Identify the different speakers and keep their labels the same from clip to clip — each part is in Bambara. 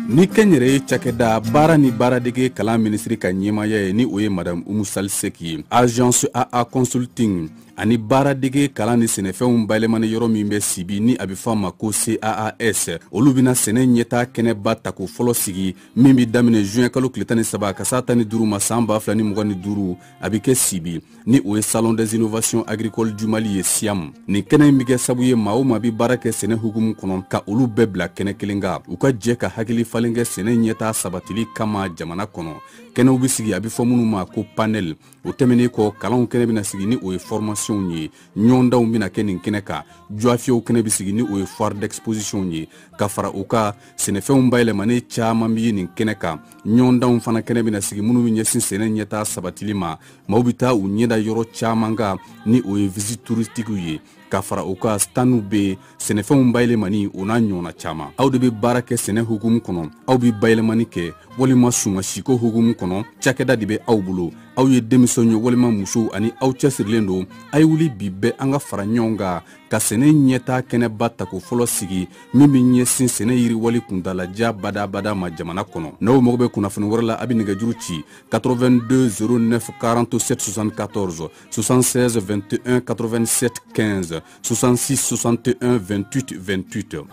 Speaker 1: Ni kɛnyɛrɛye cakɛda baara ni baaradege kalan minisiri ka ɲɛmaaya ye, ni o ye Madame Umu Sali Seki ye, Agence AA Consulting ani baaradege kalan ni sɛnɛfɛnw bayɛlɛmani yɔrɔ min bɛ Sibi, ni a bɛ fɔ a ma ko CAAS, olu bɛna sɛnɛ ɲɛtaa kɛnɛba tako fɔlɔ sigi min bɛ daminɛ juin kalo tile 13 ka s'a 15 ma san 2025. A bɛ kɛ Sibi, ni o ye Salon des innovations agricoles du Mali ye, SIAM. Nin kɛnɛ in bɛ kɛ sabu ye, maa o maa bɛ baara kɛ sɛnɛ hukumu kɔnɔ, ka olu bɛɛ bila kɛnɛ kelen kan, u ka jɛ ka hakili falen kɛ sɛnɛ ɲɛtaa sabatili kama jamana kɔnɔ. Kɛnɛw bɛ sigi, a bɛ fɔ minnu ma ko panel. O tɛmɛnen kɔ, kalanw kɛnɛ bɛna sigi, ni o ye formation ye. Ɲɔgɔndanw bɛna kɛ nin kɛnɛ kan. Joafiyew kɛnɛ bɛ sigi, ni o ye foire d'exposition ye. Ka fara o kan, sɛnɛfɛnw bayɛlɛmanen caman bɛ ye nin kɛnɛ kan. Ɲɔgɔndanw fana kɛnɛ bɛna sigi minnu bɛ ɲɛsin sɛnɛ ɲɛtaa sabatili ma. Maaw bɛ taa u ɲɛda yɔrɔ caman kan, ni o ye visite touristique ye. Ka fara o kan, standw bɛ yen, sɛnɛfɛnw bayɛlɛmani, o n'a ɲɔgɔnna caman. Aw de bɛ baara kɛ sɛnɛ hukumu kɔnɔ, aw bɛ bayɛlɛmani kɛ walima sumasiko hukumu kɔnɔ, cakɛda de bɛ aw bolo, aw ye denmisɛnw ye walima musow, ani aw cɛsirilen don, a ye wuli bi bɛɛ, an ka fara ɲɔgɔn kan ka sɛnɛ ɲɛtaa kɛnɛba tako fɔlɔ sigi min bɛ ɲɛsin sɛnɛ yiriwali kuntalaja badabada ma jamana kɔnɔ. N'aw mago bɛ kunnafoni wɛrɛ la, a bɛ nɛgɛjuru ci 82 09 47 74, 76 21 87 15, 66 61 28 28.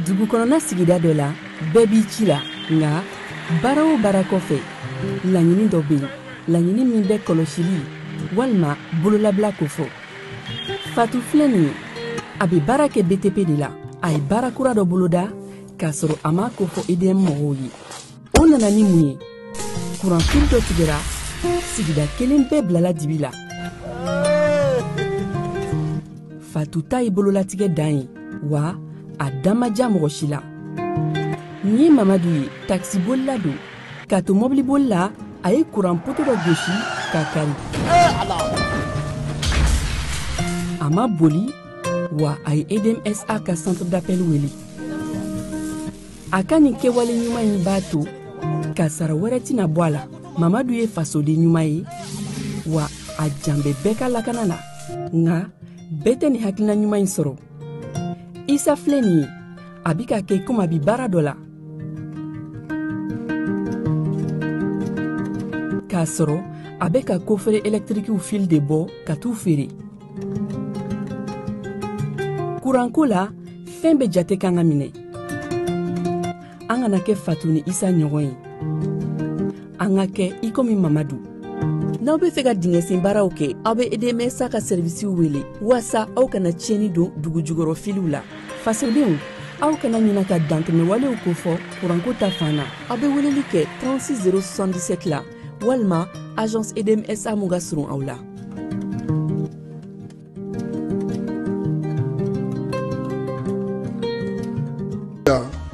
Speaker 2: Dugu kɔnɔna sigida dɔ la, bɛɛ b'i ci la, nka baara o baara kɔfɛ, laɲini dɔ bɛ yen, laɲini min bɛ kɔlɔsili walima bololabila kofɔ. Fatu filɛ nin ye, a bɛ baara kɛ BTP de la. A ye baara kura dɔ boloda k'a sɔrɔ a m'a kofɔ EDM mɔgɔw ye. O nana ni mun ye? Kuranfili dɔ tigɛra, sigida kelen bɛɛ bilala dibi la. Fatu ta ye bololatigɛ dan ye, wa a da ma diya mɔgɔ si la. Nin ye Mamadu ye, takisibolila don. K'a to mɔbiliboli la, a ye kuran poto dɔ gosi k'a kari. A ma boli, wa a ye EDMSA ka centre d'appel wele. A ka nin kɛwale ɲuman in b'a to kasara wɛrɛ tɛna bɔ a la. Mamadu ye fasoden ɲuman ye, wa a jan bɛ bɛɛ ka lakana la. Nka bɛɛ tɛ nin hakilina ɲuman in sɔrɔ. Isa filɛ nin ye, a bɛ ka kɛ komi a bɛ baara dɔ la, k'a sɔrɔ a bɛ ka kofere ɛlɛtirikiw fil de bɔ ka t'u feere. Kuranko la, fɛn bɛɛ jate kan ka minɛ. An kana kɛ Fatu ni Isa ɲɔgɔn ye, an ka kɛ i komi Mamadu. N'aw bɛ fɛ ka dingɛsen baaraw kɛ, aw bɛ EDMSA ka sɛrivisiw wele waasa aw kana tiɲɛni don dugu jukɔrɔ filiw la. Fasodenw, aw kana ɲina ka dantɛmɛwalew kofɔ kuranko ta fan na. Aw bɛ weleli kɛ 36 077 la walima agence EDMSA mun ka surun aw la.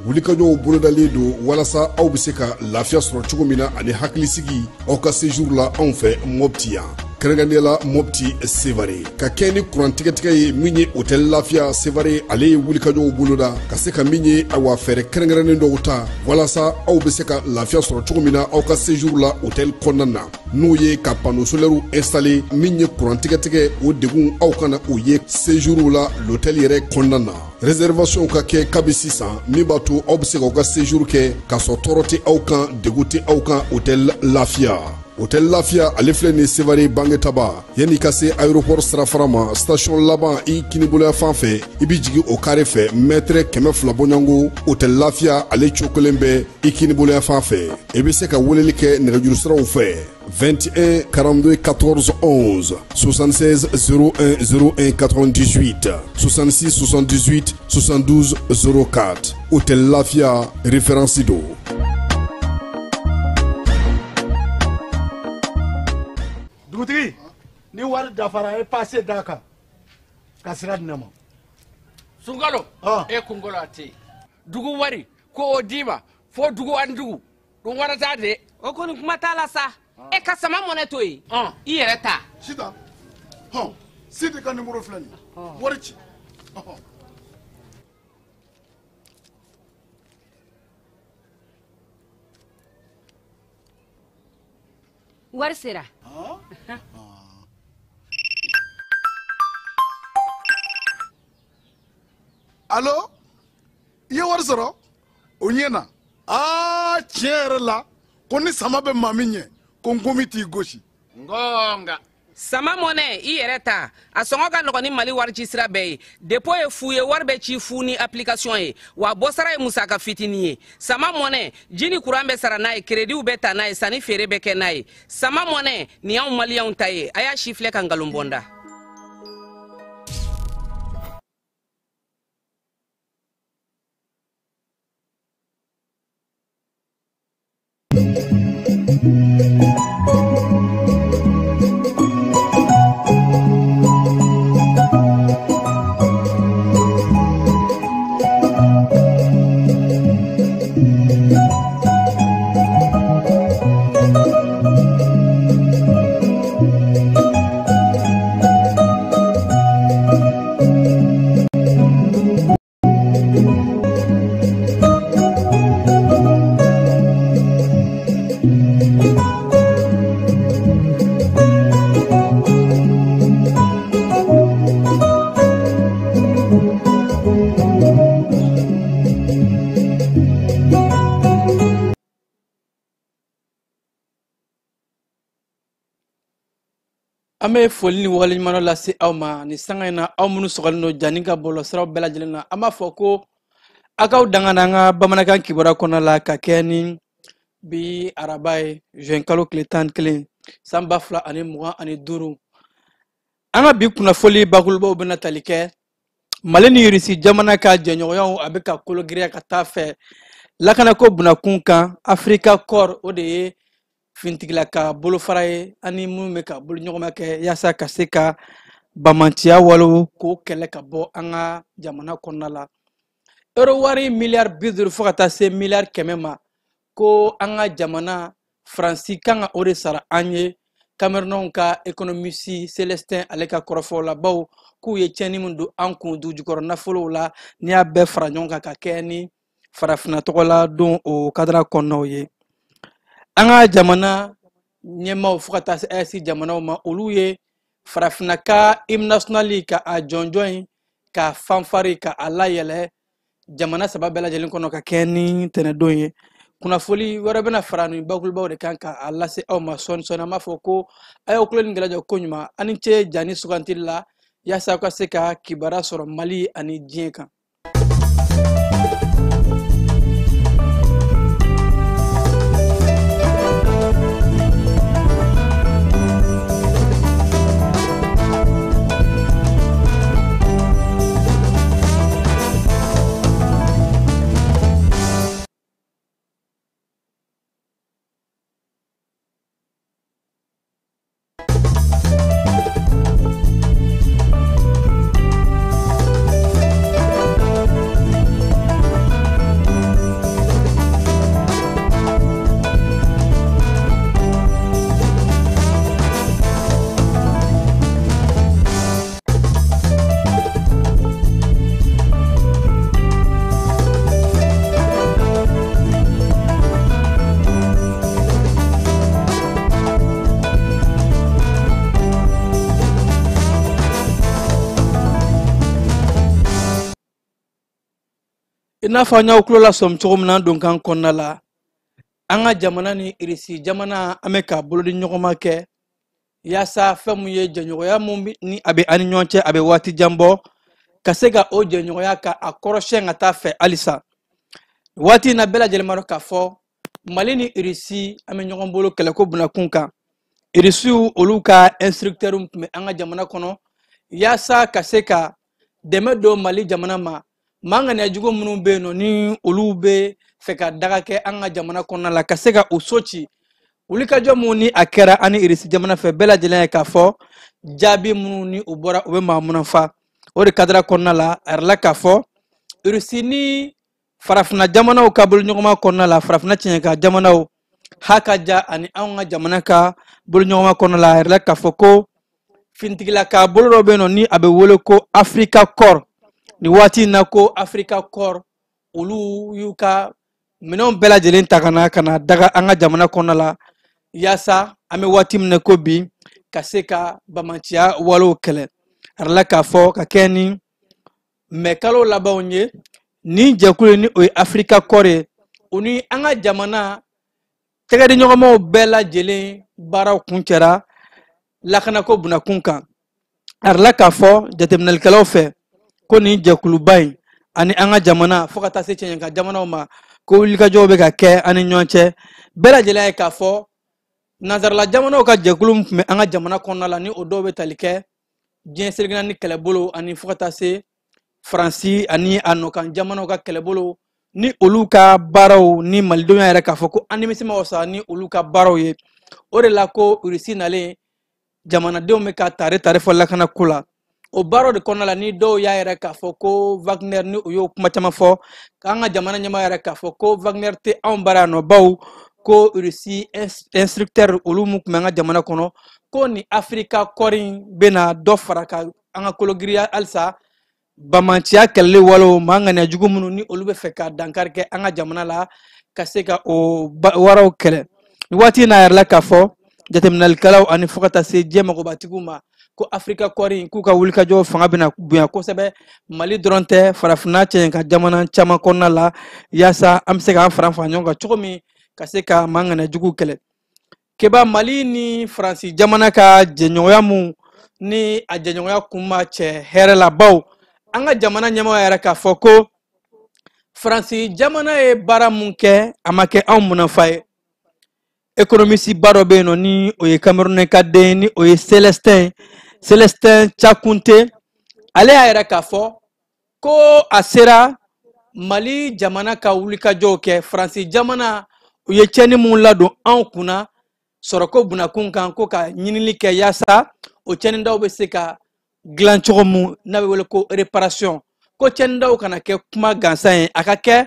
Speaker 3: Wulikajɔw bolodalen don walasa aw bɛ se ka lafiya sɔrɔ cogo min na ani hakilisigi aw ka séjour la anw fɛ Mopti yan, kɛrɛnkɛrɛnnenya la Mopti Sevare. Ka kɛ ni kuran tigɛtigɛ ye min ye, Hôtel Lafiya Sevare ale ye wulikajɔw boloda ka se ka min ye, awa, fɛɛrɛ kɛrɛnkɛrɛnnen dɔw ta walasa aw bɛ se ka lafiya sɔrɔ cogo min na aw ka séjour la hôtel kɔnɔna na, n'o ye ka panneau solaire installé. Min ye kuran tigɛtigɛ, o degun aw kana o ye séjour la l'hôtel yɛrɛ kɔnɔna na. Réservation ka kɛ kabi sisan, min b'a to aw bɛ se k'aw ka séjour kɛ k'a sɔrɔ tɔɔrɔ tɛ aw kan, degun tɛ aw kan. Hôtel Lafiya, Hôtel Lafiya ale filɛ nin Sevare Bangetaba, yanni ka se aéroport sirafara ma, station laban i kiniboloya fan fɛ, i bɛ jigin o carré fɛ, mètre 200 bɔɲɔgɔnko, Hôtel Lafiya ale cokolen bɛ i kiniboloya fan fɛ. I bɛ se ka weleli kɛ nɛgɛjuru siraw fɛ: 21 42 14 11, 76 01 01 98, 66 78 72 04. Hôtel Lafia, référence do.
Speaker 4: Dugutigi, ni wari dafara, e passe d'a kan ka sira di ne ma.
Speaker 5: Sunkalo, e kunkolo a tɛ yen. Dugu wari ko o d'i ma fo dugu ani dugu dun wara t'a de.
Speaker 6: O kɔni, kuma t'a la sa. E ka sama mɔnɛ to yen, i yɛrɛ ta.
Speaker 4: Sitan hɔn, Sidi ka nimoro filɛ nin ye, wari ci. Ɔhɔn.
Speaker 6: Wari sera.
Speaker 3: Allo, i ye wari sɔrɔ? O ɲɛna. Aa, tiɲɛ yɛrɛ la, ko ni sama bɛ maa min ɲɛ, ko nkomi t'i gosi.
Speaker 5: Ngonga.
Speaker 6: Sama mɔnɛ i yɛrɛ ta, a sɔngɔ ka nɔgɔn ni Mali wari ci sira bɛɛ ye. Dépôt ye fu ye, wari bɛ ci fu ni application ye, wa bɔsara ye musaka fitinin ye. Sama mɔnɛ, ji ni kuran bɛ sara n'a ye, créditw bɛ ta n'a ye, sanni feere bɛ kɛ n'a ye. Sama mɔnɛ, nin y'anw maliyɛnw ta ye, a y'a si filɛ ka nkalon bɔ n da.
Speaker 7: An bɛ foli ni waleɲuman lase aw ma nin sanga in na, aw minnu sɔgɔlen don Jani ka bɔlɔlɔsiraw bɛɛ lajɛlen na. An b'a fɔ ko a k'aw danga n'an ka bamanankan kibaruya kɔnɔna la ka kɛ ni bi araba ye, juin kalo tile 11 san 2025. An ka bi kunnafoli bakurubaw bɛna tali kɛ Mali ni Irisi jamana ka jɛɲɔgɔnyaw a bɛ ka kologiriya ka taa fɛ lakanako bunakun kan. Africa Corps, o de ye fintigila ka bolofara ye ani minnu bɛ ka boloɲɔgɔnma kɛ yaasa ka se ka bamanciya walew k'o kɛlɛ ka bɔ an ka jamana kɔnɔna la. Euro wari miliyari 50 fo ka taa se miliyari 100 ma, ko an ka jamana Faransi kan ka o de sara an ye. Camerounɛw ka économiste Célestin ale ka kɔrɔfɔw la, bawo k'u ye tiɲɛni min don an kun dugujukɔrɔ nafolow la, n'i y'a bɛɛ fara ɲɔgɔn kan ka kɛ ni farafinna tɔgɔla don o kadara kɔnɔnaw ye. An ka jamana ɲɛmaaw fo ka taa se AES jamanaw ma, olu ye farafinna ka hymne national ka a jɔnjɔn in ka fanfari ka a layɛlɛ jamana saba bɛɛ lajɛlen kɔnɔ ka kɛ ni tɛnɛdon ye. Kunnafoli wɛrɛ bɛna fara nin bakurubaw de kan ka a lase aw ma sɔɔni sɔɔni. An b'a fɔ ko a y'aw tulo ni gɛlɛjɔ koɲuman, a ni ce Jani sugantili la yaasa aw ka se ka kibaruya sɔrɔ Mali ani diɲɛ kan. I n'a fɔ an y'aw tulo lasɔmi cogo min na donkan kɔnɔna la, an ka jamana ni Irisi jamana an bɛ ka bolodi ɲɔgɔnma kɛ yaasa fɛn mun ye jɛɲɔgɔnya mun ni a bɛ an ni ɲɔgɔn cɛ a bɛ waati jan bɔ, ka se ka o jɛɲɔgɔnya ka a kɔrɔsiyɛn ka taa fɛ halisa. Waati in na bɛɛ lajɛlen b'a dɔn k'a fɔ Mali ni Irisi an bɛ ɲɔgɔn bolo kɛlɛko bunakun kan. Irisiw olu ka instructeurs tun bɛ an ka jamana kɔnɔ yaasa ka se ka dɛmɛ don Mali jamana ma. Maa ŋaniya jugu minnu bɛ yen nɔ ni olu bɛ fɛ ka daga kɛ an ka jamana kɔnɔna la ka se ka o so ci, wulikajɔ minnu ni a kɛra an ni Irisi jamana fɛ bɛɛ lajɛlen ye k'a fɔ jaabi minnu ni u bɔra u bɛ maa munafa. O de kadara kɔnɔna la, a yirala k'a fɔ Irisi ni farafinna jamanaw ka boloɲɔgɔnma kɔnɔna la, farafinna tiɲɛka jamanaw ha ka ja ani anw ka jamana ka boloɲɔgɔnma kɔnɔna la, a yirala k'a fɔ ko finitigilaka bolo dɔ bɛ yen nɔ ni a bɛ wele ko Africa Corps. Nin waati in na ko Africa Corps olu y'u ka minɛnw bɛɛ lajɛlen ta ka na ka na daga an ka jamana kɔnɔna la yaasa an bɛ waati min na ko bi ka se ka bamanciya walew kɛlɛ. A yirala k'a fɔ ka kɛ ni Mɛ kalo labanw ye nin jɛkulu ni o ye Africa Corps ye, u ni an ka jamana tɛgɛdiɲɔgɔnmaw bɛɛ lajɛlen baaraw kuncɛra lakanako bunakun kan. A yirala k'a fɔ jateminɛlikɛlaw fɛ ko nin jɛkuluba in ani an ka jamana fo ka taa se cɛɲɛka jamanaw ma, ko wulikajɔw bɛ ka kɛ an ni ɲɔgɔn cɛ. Bɛɛ lajɛlen ye k'a fɔ nansarala jamanaw ka jɛkulu min tun bɛ an ka jamana kɔnɔna la, ni o dɔw bɛ tali kɛ diɲɛ seleke naani kɛlɛbolo ani fo ka taa se Faransi ani a nɔkan jamanaw ka kɛlɛbolo, ni olu ka baaraw ni malidenw yɛrɛ k'a fɔ ko an nimisi ma wasa ni olu ka baaraw ye. O de la ko Irisi nalen jamanadenw bɛ ka tare tare fɔ lakanako la. O baaraw de kɔnɔna la, ni dɔw y'a yɛrɛ k'a fɔ ko Wagner, ni u y'o kuma caman fɔ k'an ka jamana ɲɛmaa yɛrɛ k'a fɔ ko Wagner tɛ anw baara yan nɔ, bawo ko Irisi instructeur olu mun tun bɛ an ka jamana kɔnɔ, ko ni Africa Corps in bɛna dɔ fara ka an ka kologiriya halisa bamanciya kɛlɛli walew maa ŋaniya jugu minnu ni olu bɛ fɛ ka dankari kɛ an ka jamana la, ka se ka o waraw kɛlɛ. Nin waati in n'a yɛrɛ la k'a fɔ jateminɛlikɛlaw ani fo ka taa se diɲɛ magobatigiw ma ko Africa Corps in k'u ka wulikajɔ fanga bɛna bonya kosɛbɛ Mali dɔrɔn tɛ, farafinna cɛɲɛka jamana caman kɔnɔna la, yaasa an bɛ se k'an fara fara ɲɔgɔn kan cogo min ka se ka maa ŋaniya juguw kɛlɛ. Keba, Mali ni Faransi jamana ka jɛɲɔgɔnya mun ni a jɛɲɔgɔnya kun ma cɛ hɛrɛ la, bawo an ka jamana ɲɛmɔgɔ yɛrɛ k'a fɔ ko Faransi jamana ye baara mun kɛ, a ma kɛ anw munafa ye. Économiste ba dɔ bɛ yen nɔ, ni o ye Camerounais ka den, ni o ye Celestin Tchakounte, ale y'a yɛrɛ k'a fɔ ko a sera Mali jamana ka wulikajɔw kɛ. Faransi jamana u ye tiɲɛni mun ladon anw kunna sɔrɔko bunakun kan, ko ka ɲinili kɛ yaasa o tiɲɛnidaw bɛ se ka dilan cogo mun n'a bɛ wele ko réparation, ko tiɲɛnidaw kana kɛ kuma gansan ye, a ka kɛ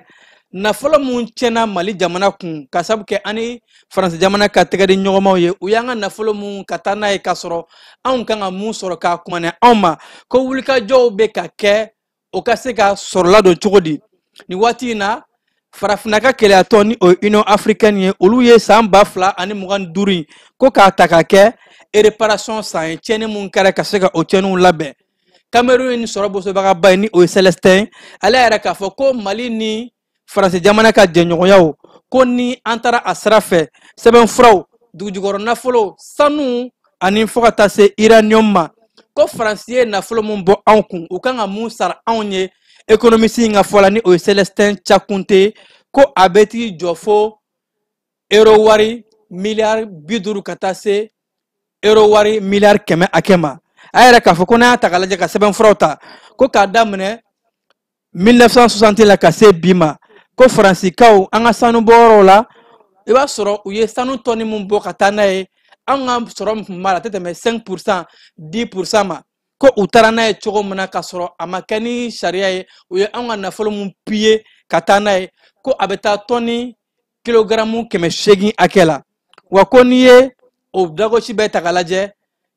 Speaker 7: nafolo mun tiɲɛna Mali jamana kun ka sabu kɛ ani Faransi jamana ka tɛgɛ di ɲɔgɔnmaw ye, u y'an ka nafolo mun ka taa n'a ye k'a sɔrɔ anw kan ka mun sɔrɔ k'a kumanɛ anw ma, ko wulikajɔw bɛ ka kɛ o ka se ka sɔrɔ ladon cogo di. Nin waati in na farafinna ka kɛlɛyatɔn ni o ye Union africaine ye, olu ye san 2025 in ko k'a ta ka kɛ réparation san ye, tiɲɛni mun kɛra ka se ka o tiɲɛniw labɛn. Cameroun ni sɔrɔ bosobagaba ye ni o ye Celestin, ale yɛrɛ k'a fɔ ko Mali ni Faransi jamana ka jɛɲɔgɔnyaw, ko ni an taara a sira fɛ, sɛbɛnfuraw, dugujukɔrɔ nafolo, sanu ani fo ka taa se uranium ma, ko Faransi ye nafolo mun bɔ anw kun, u kan ka mun sara anw ye. Économiste in ka fɔ la, ni o ye Celestin Tchakounte, ko a bɛ t'i jɔ fo euro wari miliyari 50 ka taa se euro wari miliyari 100 hakɛ ma. A yɛrɛ k'a fɔ ko n'an y'a ta k'a lajɛ ka sɛbɛnfuraw ta, ko k'a daminɛ 1960 la ka se bi ma, ko Faransikaw an ka sanu bɔyɔrɔw la, i b'a sɔrɔ u ye sanu tɔni mun bɔ ka taa n'a ye, anw ka sɔrɔ min tun b'a la a tɛ tɛmɛ 5%, 10% ma, ko u taara n'a ye cogo min na k'a sɔrɔ a ma kɛ ni sariya ye, u ye anw ka nafolo mun piller ka taa n'a ye, ko a bɛ taa tɔni kilogaramu 800 hakɛ la. Wa ko n'i ye o dagosi bɛɛ ta k'a lajɛ,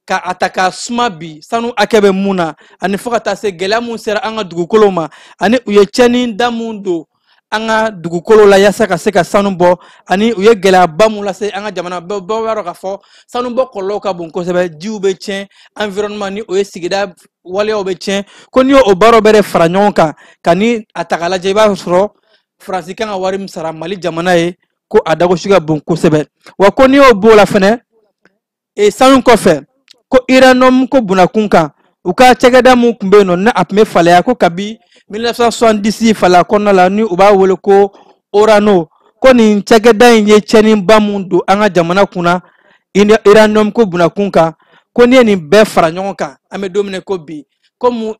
Speaker 7: ka a ta k'a suma bi sanu hakɛ bɛ mun na, ani fo ka taa se gɛlɛya mun sera an ka dugukolo ma, ani u ye tiɲɛni da mun don an ka dugukolo la yaasa ka se ka sanu bɔ, ani u ye gɛlɛyaba mun lase an ka jamana. Bɛɛ b'a dɔn k'a fɔ sanu bɔ kɔlɔlɔw ka bon kosɛbɛ, jiw bɛ tiɲɛ, environnement ni o ye sigida waleyaw bɛ tiɲɛ, ko n'i y'o baaraw bɛɛ de fara ɲɔgɔn kan ka ni a ta k'a lajɛ, i b'a sɔrɔ Faransi kan ka wari min sara Mali jamana ye, ko a dagosi ka bon kosɛbɛ. Wa ko n'i y'o b'o la fɛnɛ, sanu kɔfɛ, ko uranium ko bunakun kan, u ka cakɛda mun tun bɛ yen nɔ, ni a tun bɛ falaya ko kabi 1970 falaya kɔnɔna la, ni u b'a wele ko Orano, ko nin cakɛda in ye tiɲɛniba mun don an ka jamana kunna uranium ko bunakun kan, ko n'i ye nin bɛɛ fara ɲɔgɔn kan, an bɛ don min na ko bi, komi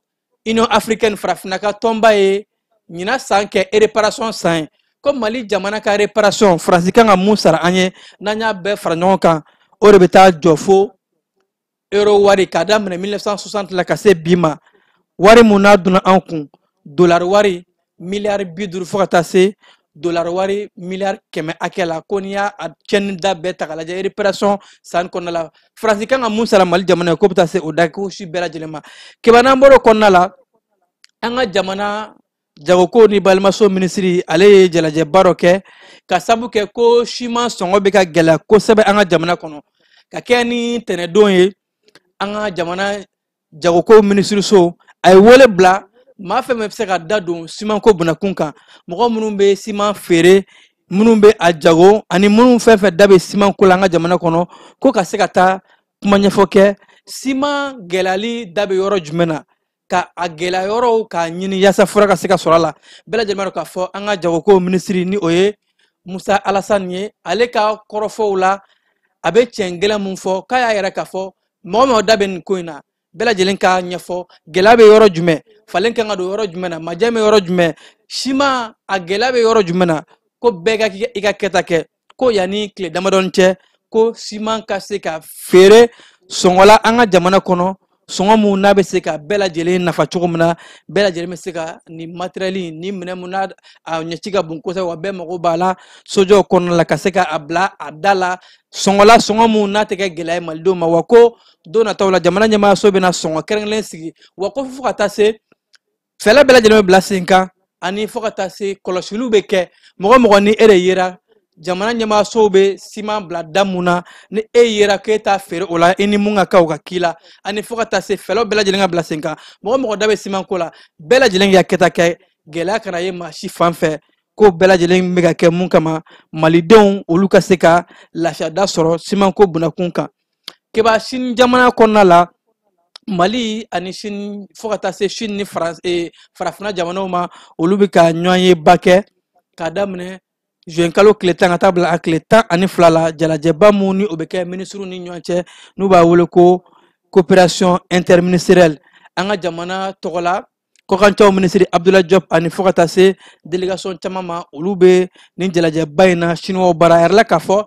Speaker 7: Union africaine farafinna ka tɔnba ye ɲinan san kɛ réparation san ye, ko Mali jamana ka réparation Faransi kan ka mun sara an ye, n'an y'a bɛɛ fara ɲɔgɔn kan, o de bɛ taa jɔ fo euro wari k'a daminɛ 1960 la ka se bi ma, wari mun n'a donna an kun, dollar wari miliyari 50 fo ka taa se dollar wari miliyari 100 hakɛ la, ko n'i y'a tiɲɛni da bɛɛ ta k'a lajɛ réparation san kɔnɔna la, Faransi kan ka mun sara Mali jamana ye, k'o bɛ taa se o dagosi bɛɛ lajɛlen ma. Keba, n'an bɔr'o kɔnɔna la, an ka jamana jagoko ni balimaso minisiri, ale ye jalajɛba dɔ kɛ ka sabu kɛ ko siman sɔngɔ bɛ ka gɛlɛya kosɛbɛ an ka jamana kɔnɔ. Ka kɛ ni tɛnɛdon ye, an ka jamana jagoko minisiriso a ye wele bila Maa fɛn fɛn bɛ se ka da don simanko bunakun kan, mɔgɔ minnu bɛ siman feere, minnu bɛ a jago ani minnu fɛn fɛn da bɛ simanko la an ka jamana kɔnɔ, ko ka se ka taa kuma ɲɛfɔ kɛ siman gɛlɛyali da bɛ yɔrɔ jumɛn na, ka a gɛlɛya yɔrɔw k'a ɲini yaasa fura ka se ka sɔrɔ a la. Bɛɛ lajɛlen b'a dɔn k'a fɔ an ka jagoko minisiri ni o ye Musa Alasani ye, ale ka kɔrɔfɔw la a bɛ tiɲɛ gɛlɛn mun fɔ k'a y'a yɛrɛ k'a fɔ mɔgɔ mɔgɔ da bɛ nin ko in na, bɛɛ lajɛlen k'a ɲɛfɔ gɛlɛya bɛ yɔrɔ jumɛn, falen kan ka don yɔrɔ jumɛn na, majɛ bɛ yɔrɔ jumɛn, siman a gɛlɛya bɛ yɔrɔ jumɛn na, ko bɛɛ ka i ka kɛta kɛ, ko yanni tile damadɔni cɛ ko siman ka se ka feere sɔngɔ la an ka jamana kɔnɔ, sɔngɔ mun n'a bɛ se ka bɛɛ lajɛlen nafa cogo min na, bɛɛ lajɛlen bɛ se ka nin matériel nin minɛn mun n'a a ɲɛci ka bon kosɛbɛ, wa bɛɛ mago b'a la sojɔw kɔnɔna la, ka se ka a bila a da la sɔngɔ la, sɔngɔ mun n'a tɛ kɛ gɛlɛya ye malidenw ma. Wa ko don nataw la jamana ɲɛmaayaso bɛna sɔngɔ kɛrɛnkɛrɛnnen sigi, wa ko fo ka taa se fɛɛrɛ bɛɛ lajɛlen bɛ bila sen kan, ani fo ka taa se kɔlɔsiliw bɛ kɛ mɔgɔ mɔgɔ ni e de yera jamana ɲɛmaayasow bɛ siman bila da mun na, ni e yera k'e t'a feere o la, i ni mun ka kan o ka k'i la, ani fo ka taa se fɛɛrɛw bɛɛ lajɛlen ka bila sen kan, mɔgɔ mɔgɔ da bɛ siman ko la, bɛɛ lajɛlen ka kɛta kɛ, gɛlɛya kana ye maa si fan fɛ, ko bɛɛ lajɛlen bɛ ka kɛ mun kama malidenw olu ka se ka lafiya da sɔrɔ simanko bunakun kan. Keba Sini jamana kɔnɔna la, Mali ani Sini fo ka taa se Sini ni farafinna jamanaw ma, olu bɛ ka ɲɔgɔnyeba kɛ k'a daminɛ juin kalo tile 10 ka taa bila a tile 12 la, jalajɛba mun ni o bɛ kɛ minisiriw ni ɲɔgɔn cɛ, n'u b'a wele ko coopération interministérielle. An ka jamana tɔgɔ la kɔkancaw minisiri Abdoulaye Diop ani fo ka taa se délégation caman ma, olu bɛ nin jalajɛba in na Chinois bara. A yɛrɛ la k'a fɔ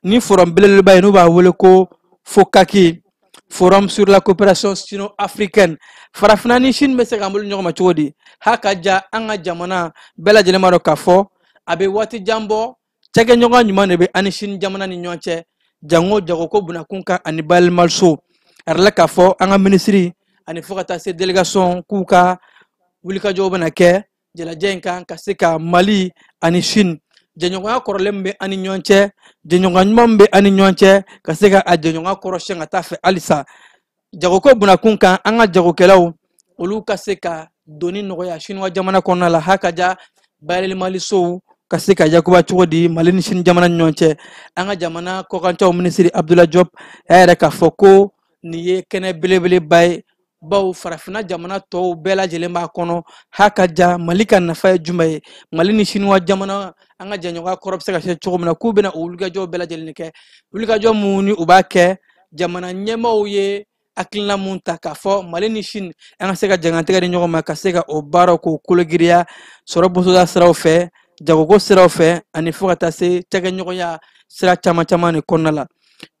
Speaker 7: ni forum belebeleba ye n'u b'a wele ko FOCAC, Forum sur la coopération sino-africaine. Farafinna ni Chine bɛ se k'an bolo ɲɔgɔn ma cogo di? Ha ka ja an ka jamana bɛɛ lajɛlen b'a dɔn k'a fɔ a bɛ waati jan bɔ, cakɛɲɔgɔn ɲuman de bɛ an ni Chine jamana ni ɲɔgɔn cɛ, jango jagoko bunakun kan ani bayɛlɛmaliso. A yɛrɛ la k'a fɔ an ka minisiri ani fo ka taa se délégation k'u ka wulikajɔw bɛna kɛ jalajɛ in kan ka se ka Mali ani Chine jɛɲɔgɔnya kɔrɔlen min bɛ an ni ɲɔgɔn cɛ, jɛɲɔgɔnya ɲuman min bɛ an ni ɲɔgɔn cɛ, ka se ka a jɛɲɔgɔnya kɔrɔsiyɛn ka taa fɛ halisa. Jagoko bunakun kan, an ka jagokɛlaw olu ka se ka doni nɔgɔya Chinois jamana kɔnɔna la, ha ka ja bayɛlɛmalisow ka se ka yakuba cogo di Mali ni Chine jamana ni ɲɔgɔn cɛ. An ka jamana kɔkancaw minisiri Abdoulaye Diop y'a yɛrɛ k'a fɔ ko nin ye kɛnɛ belebeleba ye, bawo farafinna jamana tɔw bɛɛ lajɛlen b'a kɔnɔ. Ha ka ja Mali ka nafa ye jumɛn ye, Mali ni Chinois jamana an ka jɛɲɔgɔnya kɔrɔ bɛ se ka se cogo min na, k'u bɛna o wulikajɔw bɛɛ lajɛlen kɛ, wulikajɔ mun ni u b'a kɛ jamana ɲɛmaaw ye hakilina mun ta k'a fɔ Mali ni Chine an ka se ka jɛnkatigɛ di ɲɔgɔn ma, ka se ka o baaraw k'o kologiriya sɔrɔ bonsoda siraw fɛ, jagoko siraw fɛ, ani fo ka taa se cakɛɲɔgɔnya sira caman caman de kɔnɔna la.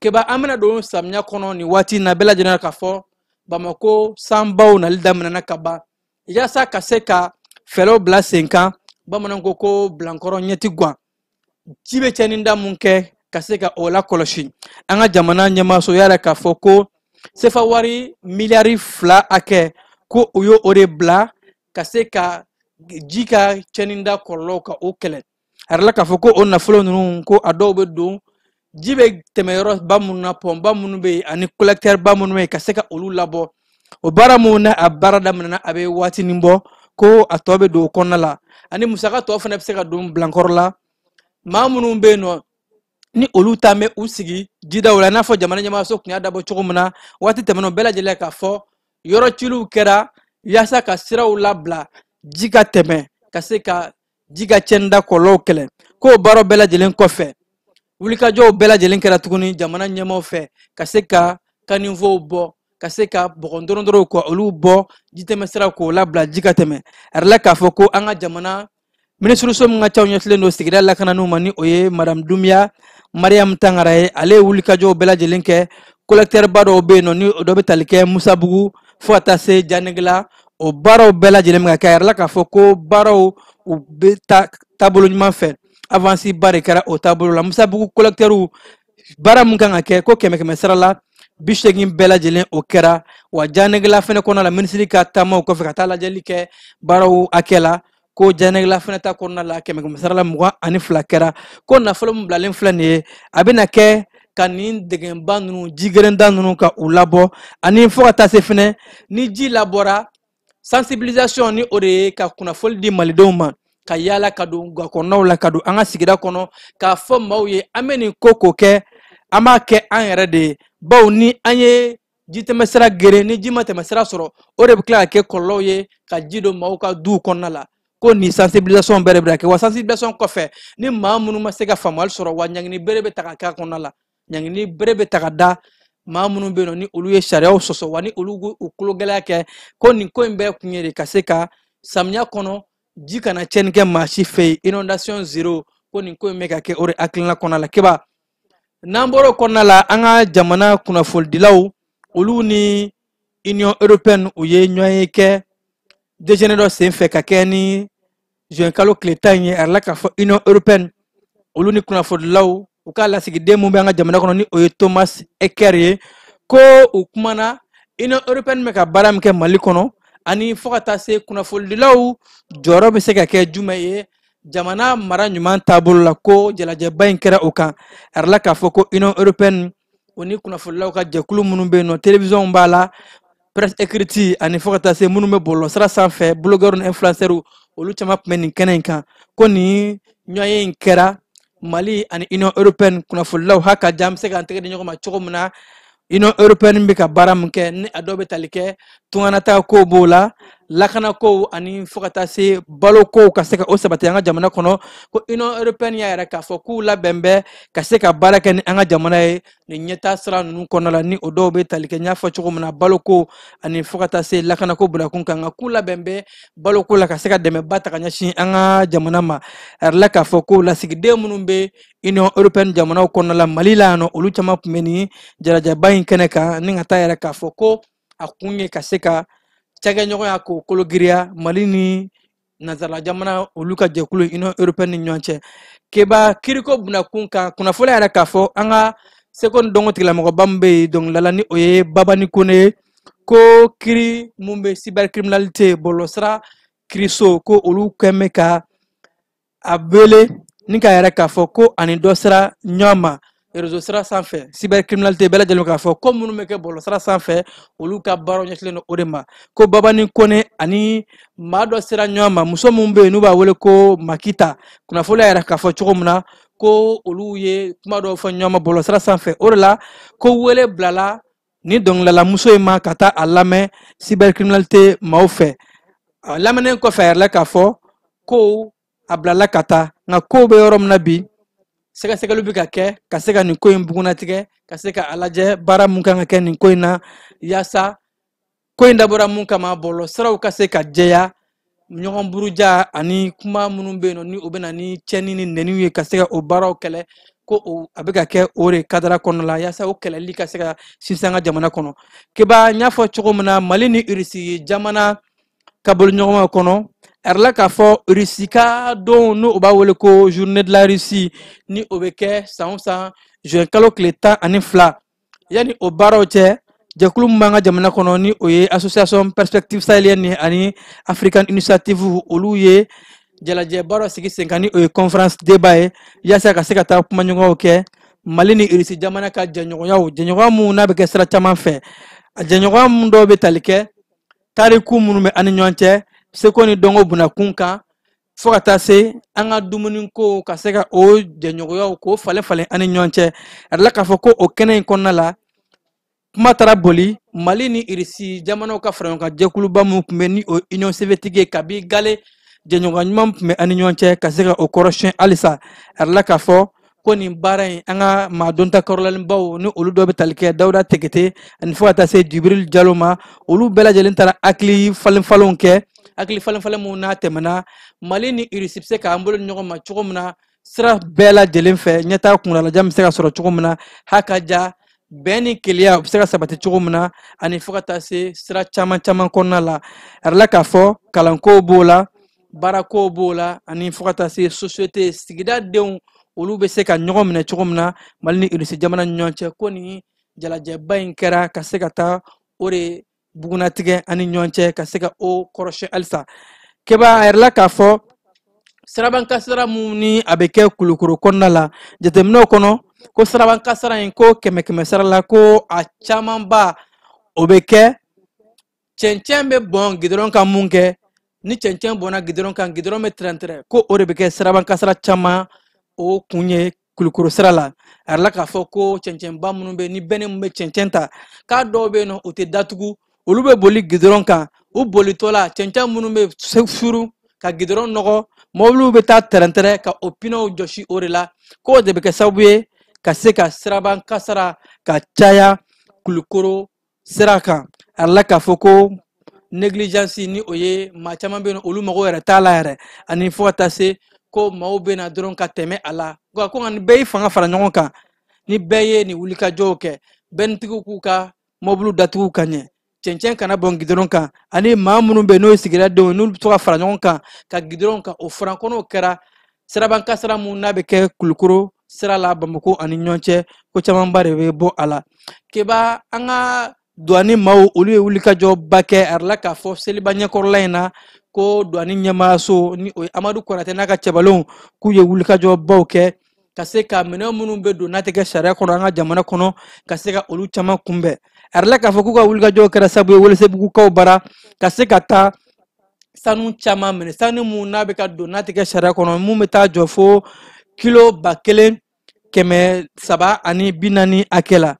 Speaker 7: Keba an bɛna don samiya kɔnɔ nin waati in na, bɛɛ lajɛlen k'a fɔ Bamako sanbaw nali daminɛna ka ban, yaasa ka se ka fɛɛrɛw bila sen kan. Bamananw ko ko bilankɔrɔ ɲɛ ti guwan, ji bɛ cɛnni da mun kɛ ka se ka o lakɔlɔsi. An ka jamana ɲɛmaaso y'a yira k'a fɔ ko sefa wari miliyari 2 hakɛ ko u y'o de bila ka se ka ji ka cɛnni da kɔlɔlɔw ka o kɛlɛ. A yɛrɛ la k'a fɔ ko o nafolo ninnu ko a dɔw bɛ don ji bɛ tɛmɛ yɔrɔba minnu na, pɔnba minnu bɛ yen ani collecteur ba minnu bɛ yen, ka se ka olu labɔ. O baara minnu na a baara daminɛna a bɛ waatinin bɔ, ko a tɔ bɛ don o kɔnɔna la, ani musaka tɔ fana bɛ se ka don bilankɔrɔ la. Maa minnu bɛ yen nɔ ni olu ta bɛ u sigi jidaw la, i n'a fɔ jamana ɲɛmaayaso tun y'a dabɔ cogo min na waati tɛmɛnenw, bɛɛ lajɛlen k'a fɔ yɔrɔ ciliw kɛra yaasa ka siraw labila ji ka tɛmɛ, ka se ka ji ka cɛnni da kɔlɔlɔw kɛlɛ. K'o baaraw bɛɛ lajɛlen kɔfɛ, wulikajɔw bɛɛ lajɛlen kɛra tuguni jamana ɲɛmaaw fɛ ka se ka caniveauw bɔ, ka se ka bɔgɔ dɔrɔn ka olu bɔ jitɛmɛsiraw k'o labila ji ka tɛmɛ. A yɛrɛ la k'a fɔ ko an ka jamana minisiriso min ka ca ɲɛsilen don sigida lakananiw ma, ni o ye Madame Doumbia Mariam Tangara ye, ale ye wulikajɔw bɛɛ lajɛlen kɛ. Collecteur ba dɔw bɛ yen nɔ ni o dɔ bɛ tali kɛ Musabugu fo ka taa se Janegela, o baaraw bɛɛ lajɛlen bɛ ka kɛ. A yɛrɛ la k'a fɔ ko baaraw u bɛ taabolo ɲuman fɛ, avance ba de kɛra o taabolo la. Musabugu collecteur baara mun kan ka kɛ ko 100 sara la 80 bɛɛ lajɛlen o kɛra. Wa Janegela fɛnɛ kɔnɔna la, minisiri ka taamaw kɔfɛ ka taa lajɛli kɛ baaraw hakɛ la, ko Janegela fɛnɛ ta kɔnɔna la 100 sara la 22 kɛra. Ko nafolo min bilalen filɛ nin ye, a bɛna kɛ ka nin dɛgɛnba ninnu, jigɛrɛnda ninnu ka u labɔ, ani fo ka taa se fɛnɛ ni ji labɔra Sensibilisation ni o de ye ka kunnafoli di malidenw ma, ka yaala ka don gakɔnɔnaw la, ka don an ka sigida kɔnɔ, k'a fɔ maaw ye an bɛ nin ko ko kɛ, an b'a kɛ an yɛrɛ de ye, bawo ni an ye jitɛmɛsira geren, ni ji ma tɛmɛsira sɔrɔ, o de bɛ tila ka kɛ kɔlɔlɔw ye ka ji don maaw ka duw kɔnɔna la. Ko nin sensibilisation bɛɛ de bɛ kɛ, wa sensibilisation kɔfɛ ni maa minnu ma se ka faamuyali sɔrɔ, wa ɲangini bere bɛ ta ka k'a kɔnɔna la, ɲangini bere bɛ ta ka da maa minnu bɛ yen nɔ ni olu ye sariyaw sɔsɔ, wa ni olu u tulo gɛlɛya kɛ. Ko nin ko in bɛɛ kun ye de ka se ka samiya kɔnɔ ji kana tiɲɛni kɛ maa si fɛ yen, inondation zéro. Ko nin ko in bɛ ka kɛ o de hakilina kɔnɔna la. Keba, n'an bɔra o kɔnɔna la, an ka jamana kunnafonidilaw olu ni Union européenne u ye ɲɔgɔn ye kɛ déjeuner dɔ senfɛ ka kɛ ni juin kalo tile 10 ye. A yɛrɛ k'a fɔ Union européenne olu ni kunnafonidilaw u ka lasigiden mun bɛ an ka jamana kɔnɔ ni o ye Thomas Eker ye, ko u kumana Union européenne bɛ ka baara min kɛ Mali kɔnɔ, ani fo ka taa se kunnafonidilaw jɔyɔrɔ bɛ se ka kɛ jumɛn ye jamana mara ɲuman taabolo la. Ko jalajɛba in kɛra o kan. A yɛrɛ k'a fɔ ko Union européenne o ni kunnafonidilaw ka jɛkulu minnu bɛ yen nɔ, télévision b'a la, presse écrite, ani fo ka taa se minnu bɛ bɔlɔlɔsira sanfɛ, blogueurs ni influenceurs, olu caman tun bɛ nin kɛnɛ in kan. Ko nin ɲɔgɔnye in kɛra Mali ani Union européenne kunnafonidilaw ha ka ja, an bɛ se k'an tɛgɛ di ɲɔgɔn ma cogo min na. Union européenne bɛ ka baara min kɛ, ni a dɔw bɛ tali kɛ tunganata kow b'o la, lakanako, ani fo ka taa se balokow ka se ka o sabati an ka jamana kɔnɔ. Ko Union européenne y'a yɛrɛ k'a fɔ k'u labɛn bɛ ka se ka baara kɛ ni an ka jamana ye nin ɲɛtaa sira ninnu kɔnɔna la, ni o dɔw bɛ tali kɛ n y'a fɔ cogo min na baloko ani fo ka taa se lakanako bunakun kan, nka k'u labɛn bɛ baloko la ka se ka dɛmɛba ta ka ɲɛsin an ka jamana ma. A yɛrɛ la k'a fɔ ko lasigiden minnu bɛ Union européenne jamanaw kɔnɔna la Mali la yan nɔ, olu caman tun bɛ nin jalajaba in kɛnɛ kan, ni ka taa yɛrɛ k'a fɔ ko a kun ye ka se ka cakɛɲɔgɔnya k'o kolo giriya Mali ni nansara jamana olu ka jɛkulu Union européenne ni ɲɔgɔn cɛ. Keba, kiriko bunakun kan, kunnafoni yɛrɛ k'a fɔ an ka seko ni dɔnko tigilamɔgɔba min bɛ yen dɔnkilidala ni o ye Babani Kone ye, ko kiri mun bɛ cybercriminalité bɔlɔlɔsira kiriso, ko olu kɛn bɛ ka a wele ni k'a yɛrɛ k'a fɔ ko ani dɔ sera ɲɔgɔn ma réseau sira sanfɛ. Cybercriminalité bɛɛ lajɛlen k'a fɔ ko minnu bɛ kɛ bɔlɔlɔsira sanfɛ, olu ka baaraw ɲɛsinnen don o de ma. Ko Babani Kone ani maa dɔ sera ɲɔgɔn ma, muso min bɛ yen n'u b'a wele ko Makita, kunnafoni y'a yɛrɛ k'a fɔ cogo min na ko olu ye kuma dɔw fɔ ɲɔgɔn ma bɔlɔlɔsira sanfɛ. O de la ko wele bilala ni dɔnkilidalamuso in ma ka taa a lamɛn cybercriminalité maaw fɛ. A lamɛnnen kɔfɛ, a yɛrɛ la k'a fɔ ko a bilala ka taa, nka kow bɛ yɔrɔ min na bi, sɛgɛsɛgɛliw bɛ ka kɛ ka se ka nin ko in bugunnatigɛ, ka se ka a lajɛ baara mun kan ka kɛ nin ko in na, yaasa ko in dabɔra mun kama, bɔlɔlɔsiraw ka se ka jɛya, ɲɔgɔn buruja ani kuma minnu bɛ yen nɔ ni o bɛ na ni tiɲɛni ni nɛniw ye, ka se ka o baaraw kɛlɛ. Ko o a bɛ ka kɛ o de kadara kɔnɔna la, yaasa o kɛlɛli ka se ka sinsin an ka jamana kɔnɔ. Keba, n y'a fɔ cogo min na, Mali ni Irisi jamana ka boloɲɔgɔnma kɔnɔ, a yɛrɛ la k'a fɔ Irisi ka don n'o b'a wele ko journée de la Russie, ni o bɛ kɛ san o san juin kalo tile 12. Yanni o baaraw cɛ, jɛkulu min b'an ka jamana kɔnɔ ni o ye association Perspective sahélienne ani African Initiative, olu ye jalajɛ baaraw sigi sen kan ni o ye conférence débat ye, yaasa ka se ka taa kumaɲɔgɔnw kɛ Mali ni Irisi jamana ka jɛɲɔgɔnyaw, jɛɲɔgɔnya mun n'a bɛ kɛ sira caman fɛ. A jɛɲɔgɔnya mun dɔw bɛ tali kɛ tariku minnu bɛ an ni ɲɔgɔn cɛ, seko ni dɔnko bunakun kan, fo ka taa se an ka dumuniko, ka se ka o jɛɲɔgɔnyaw k'o falen falen an ni ɲɔgɔn cɛ. A la k'a fɔ ko o kɛnɛ in kɔnɔna la, kuma taara boli Mali ni Irisi jamanaw ka fara ɲɔgɔn kan jɛkuluba min tun bɛ ni o Union soviétique ye kabi gale, jɛɲɔgɔnya ɲuman tun bɛ an ni ɲɔgɔn cɛ, ka se ka o kɔrɔsiyɛn halisa. A la k'a fɔ ko nin baara in, an ka maa dɔnta kɔrɔlalenbaw ni olu dɔw bɛ tali kɛ Dawuda Tegete ani fo ka taa se Jibril Jalo ma, olu bɛɛ lajɛlen taara hakili falen falenw kɛ, hakili falen falen minnu n'a tɛmɛna Mali ni Irisi bɛ se k'an bolo di ɲɔgɔn ma cogo min na sira bɛɛ lajɛlen fɛ, ɲɛtaa kuntagalajan bɛ se ka sɔrɔ cogo min na, ha ka ja bɛn ni kelenya bɛ se ka sabati cogo min na, ani fo ka taa se sira caman caman kɔnɔna la. A yɛrɛ la k'a fɔ kalanko b'o la, baarako b'o la, ani fo ka taa se société sigida denw olu bɛ se ka ɲɔgɔn minɛ cogo min na Mali ni Irisi jamana ni ɲɔgɔn cɛ. Ko nin jalajɛba in kɛra ka se ka taa o de bugunnatigɛ ani ɲɔgɔn cɛ, ka se ka o kɔrɔsiyɛn halisa. Keba, a yɛrɛ la k'a fɔ siraban kasara mun ni a bɛ kɛ Kulukoro kɔnɔna la, jateminɛw kɔnɔ ko siraban kasara in, ko kɛmɛ kɛmɛ sara la, ko a camanba o bɛ kɛ Cɛncɛn bɛ bɔn gidɔrɔn kan mun kɛ, ni cɛncɛn bɔnna gidɔrɔn kan, gidɔrɔn bɛ tɛrɛntɛrɛ, ko o de bɛ kɛ siraban kasara caman o kun ye Kulukoro sira la. A yɛrɛ k'a fɔ ko cɛncɛnba minnu bɛ ni bɛnɛ min bɛ cɛncɛn ta, k'a dɔw bɛ yen nɔ u tɛ datugu, olu bɛ boli gidɔrɔn kan. U bolitɔ la, cɛncɛn minnu bɛ furu ka gidɔrɔn nɔgɔ, mɔbiliw bɛ taa tɛrɛntɛrɛ ka o pinɛw jɔsi o de la, k'o de bɛ kɛ sababu ye ka se ka siraban kasara ka caya Kulukoro sira kan. A yɛrɛ k'a fɔ ko négligence, ni o ye maa caman bɛ yen nɔ olu mago yɛrɛ t'a la yɛrɛ, ani fo ka taa se ko maaw bɛ na dɔrɔn ka tɛmɛ a la. Nka ko nka ni bɛɛ y'i fanga fara ɲɔgɔn kan, ni bɛɛ ye nin wulikajɔw kɛ, bɛntigiw k'u ka mɔbiliw datugu ka ɲɛ, cɛncɛn kana bɔn gidɔrɔn kan, ani maa minnu bɛ yen n'o ye sigidadenw ye, n'olu bɛ to ka fara ɲɔgɔn kan ka gidɔrɔn kan o furan kɔnɔw kɛra siraban kasara mun n'a bɛ kɛ Kulukoro sira la Bamakɔ ani ɲɔgɔn cɛ, ko camanba de bɛ bɔ a la. Keba, an ka douane maaw olu ye wulikajɔba kɛ. A yɛrɛ k'a fɔ seliba ɲɛkɔrɔla in na ko douane ɲɛmaayaso, ni o ye Amadu Konate n'a ka cɛbalenw, k'u ye wulikajɔbaw kɛ ka se ka minɛn minnu bɛ don n'a tɛ kɛ sariya kɔnɔ an ka jamana kɔnɔ, ka se ka olu caman kunbɛn. A yɛrɛ k'a fɔ k'u ka wulikajɔw kɛra sababu ye Welesebugukaw bara ka se ka taa sanu caman minɛ, sanu mun n'a bɛ ka don n'a tɛ kɛ sariya kɔnɔ, mun bɛ taa jɔ fo kilo 1340 hakɛ la.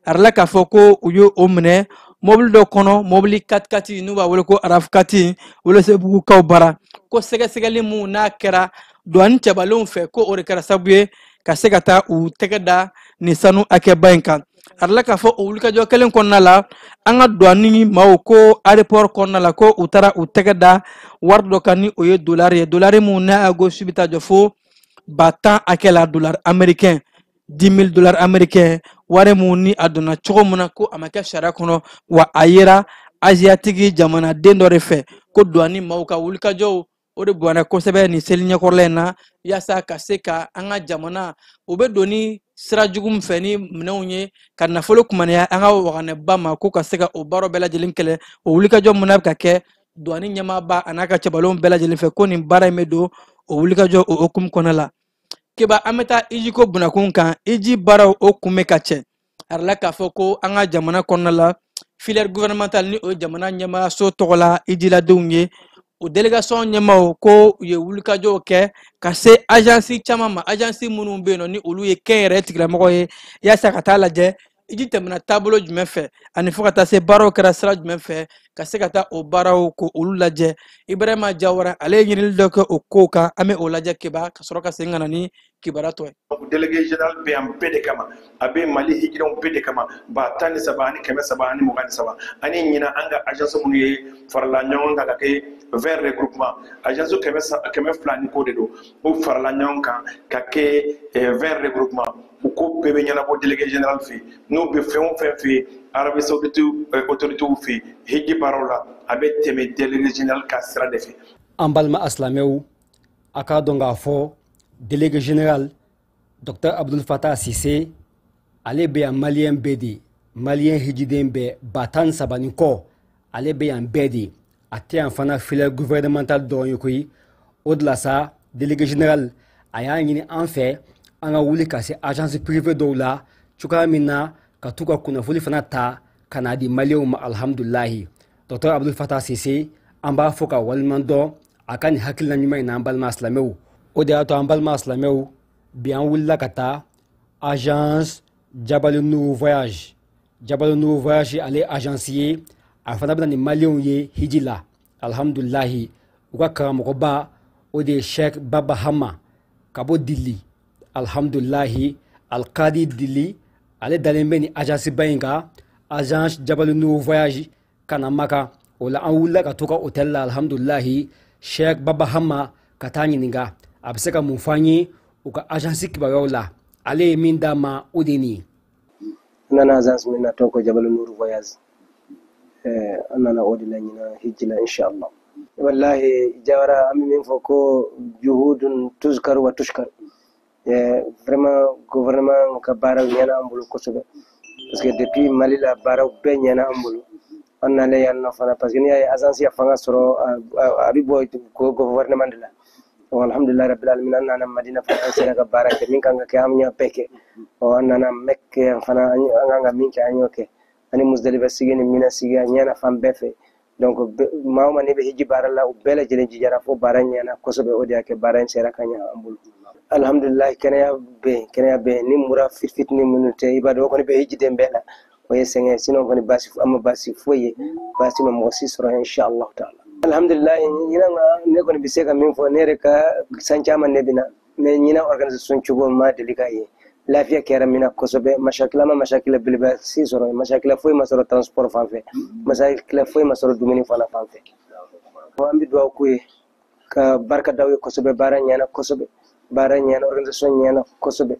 Speaker 7: A yɛrɛ k'a fɔ ko u ye o minɛ mobili dɔ kɔnɔ, mobili katikati n'u b'a wele ko RAV4, Welesebugukaw bara, ko sɛgɛsɛgɛli mun n'a kɛra douane cɛbalenw fɛ, ko o de kɛra sababu ye ka se ka taa u tɛgɛ da nin sanu hakɛba in kan. A yɛrɛ k'a fɔ o wulikajɔ kelen kɔnɔna la, an ka douane maaw ko aéroport kɔnɔna la, ko u taara u tɛgɛ da wari dɔ kan, ni o ye dolari ye, dolari mun n'a gosi bɛ taa jɔ fo 10,000 hakɛ la, dollar américain, 10 000 dollars américain. Wari mun ni a donna cogo min na, ko a ma kɛ sariya kɔnɔ, wa a yera asiatiki jamanaden dɔ de fɛ. Ko douane maaw ka wulikajɔw o de bonyana kosɛbɛ nin seli ɲɛkɔrɔla in na, yaasa ka se ka an ka jamana o bɛ don ni sira jugu min fɛ ni minɛnw ye ka nafolo kumaniya an ka waganɛba ma, ko ka se ka o baaraw bɛɛ lajɛlen kɛlɛ. O wulikajɔ mun n'a bɛ ka kɛ douane ɲɛmaaba a n'a ka cɛbalenw bɛɛ lajɛlen fɛ, ko nin baara in bɛ don o wulikajɔ o hukumu kɔnɔna la. Keba, an bɛ taa iji ko bunakun kan. Iji baaraw o kun bɛ ka cɛ. A yɛrɛ k'a fɔ ko an ka jamana kɔnɔna la, filière gouvernementale, ni o ye jamana ɲɛmaayaso tɔgɔ la ijiladenw ye, o délégation ɲɛmaaw ko u ye wulikajɔw kɛ ka se agence caman ma, agence minnu bɛ yen nɔ ni olu ye kɛnyɛrɛye tigilamɔgɔw ye, yaasa ka taa lajɛ iji tɛmɛna taabolo jumɛn fɛ, ani fo ka taa se baaraw kɛra sira jumɛn fɛ, ka se ka taa o baaraw ko olu lajɛ. Ibrahima Jawara, ale ye ɲinili dɔ kɛ o kow kan, an bɛ o lajɛ Keba, ka sɔrɔ ka segin ka na ni kibaruya tɔ ye.
Speaker 8: Délégué général bɛ yan bɛɛ de kama, a bɛ Mali hijiraw bɛɛ de kama, 13 323. Ani ɲinan an ka agence minnu ye farala ɲɔgɔn kan ka kɛ 20 regroupement, agence 200 ni ko de don, o farala ɲɔgɔn kan ka kɛ 20 regroupement. U ko bɛɛ bɛ ɲɛnabɔ délégué général fɛ. N'u bɛ fɛn o fɛn fɛ yen Arabie Saoudite autorités fɛ hiji baaraw la, a bɛ tɛmɛ délégué général ka sira de fɛ.
Speaker 9: An balima asilamɛw, a k'a dɔn k'a fɔ délégué général Dr Abdul Fatah Sise, ale bɛ yan maliyɛn bɛɛ de, maliyɛn hijiden bɛɛ 13 000 ni kɔ, ale bɛ yan bɛɛ de. A tɛ yan fana filière gouvernementale dɔrɔn ye koyi. O de la sa, délégué général a y'a ɲini an fɛ an ka wuli ka se agence privée dɔw la cogoya min na ka t'u ka kunnafoni fana ta ka n'a di maliyɛnw ma. Alhamdulilahi, Dr Abdul Fatah Sise, an b'a fɔ ka waleɲuman dɔn a ka nin hakilina ɲuman in na. An balima silamɛw, o de y'a to an balima silamɛw, bi an wulila ka taa agence Jabali Nuru Voyage. Jabali Nuru Voyage, ale agence ye, a fana bɛna ni maliyɛnw ye hiji la. Alhamdulilahi, u ka karamɔgɔba o de ye Sheikh Baba Hama ka bɔ Dili. Alhamdulilahi, Alkadi Dili, ale dalen bɛ ni agence ba in kan, agence Jabali Nuru Voyage, ka na Maka. O la an wulila ka to ka hôtel la, alhamdulilahi, Sheikh Baba Hama, ka taa ɲininka a bɛ se ka mun fɔ an ye u ka agence kibaruyaw la. Ale ye min d'a ma, o de ye nin ye.
Speaker 10: N nana agence min na, tɔgɔ ko Jabal Nuru Voyage. An nana o de la ɲinan hijji la, inshallah. Wallahi Jawara, an bɛ min fɔ ko juhudun tuzkar wa tushkar. Vraiment, gouvernement ka baaraw ɲɛna an bolo kosɛbɛ, parce que depuis Mali la, baaraw bɛɛ ɲɛna an bolo. An nalen yan nɔ fana, parce que n'i y'a ye agence ya fanga sɔrɔ, a bɛ bɔ gouvernement de la. Alhamdulillah rabbil alamin, an nana Madina fana, an sera ka baara kɛ min kan ka kɛ, an y'a bɛɛ kɛ. Ɔ, an nana Mecque fana, an kan ka min kɛ, an y'o kɛ, ani Musdalifa sigi ni Mina sigi, a ɲɛna fan bɛɛ fɛ. Donc maa o maa n'i bɛ hiji baara la, u bɛɛ lajɛlen jijara fo baara ɲɛna kosɛbɛ. O de y'a kɛ baara in sera ka ɲɛ an bolo, alhamdulilayi. Kɛnɛya bɛ yen, kɛnɛya bɛ yen. Ni mura fitinin minnu tɛ, i b'a dɔn, o kɔni bɛ hijiden bɛɛ la, o ye sɛgɛn. Sinon kɔni baasi, an ma baasi foyi ye, baasi ma mɔgɔ si sɔrɔ, inshallah taala, alhamdulilayi. Ɲinan ka ne kɔni bɛ se ka min fɔ, ne yɛrɛ ka san caman ne bɛ na, mais ɲinan organisation cogo ma deli k'a ye. Lafiya kɛra min na kosɛbɛ, masakila ma masakila belebele si sɔrɔ, masakila foyi ma sɔrɔ transport fan fɛ, masakila foyi ma sɔrɔ dumuni fana fan fɛ. An bɛ dugawu k'u ye ka barika d'aw ye kosɛbɛ. Baara ɲɛna kosɛbɛ, baara ɲɛna, organisation ɲɛna kosɛbɛ.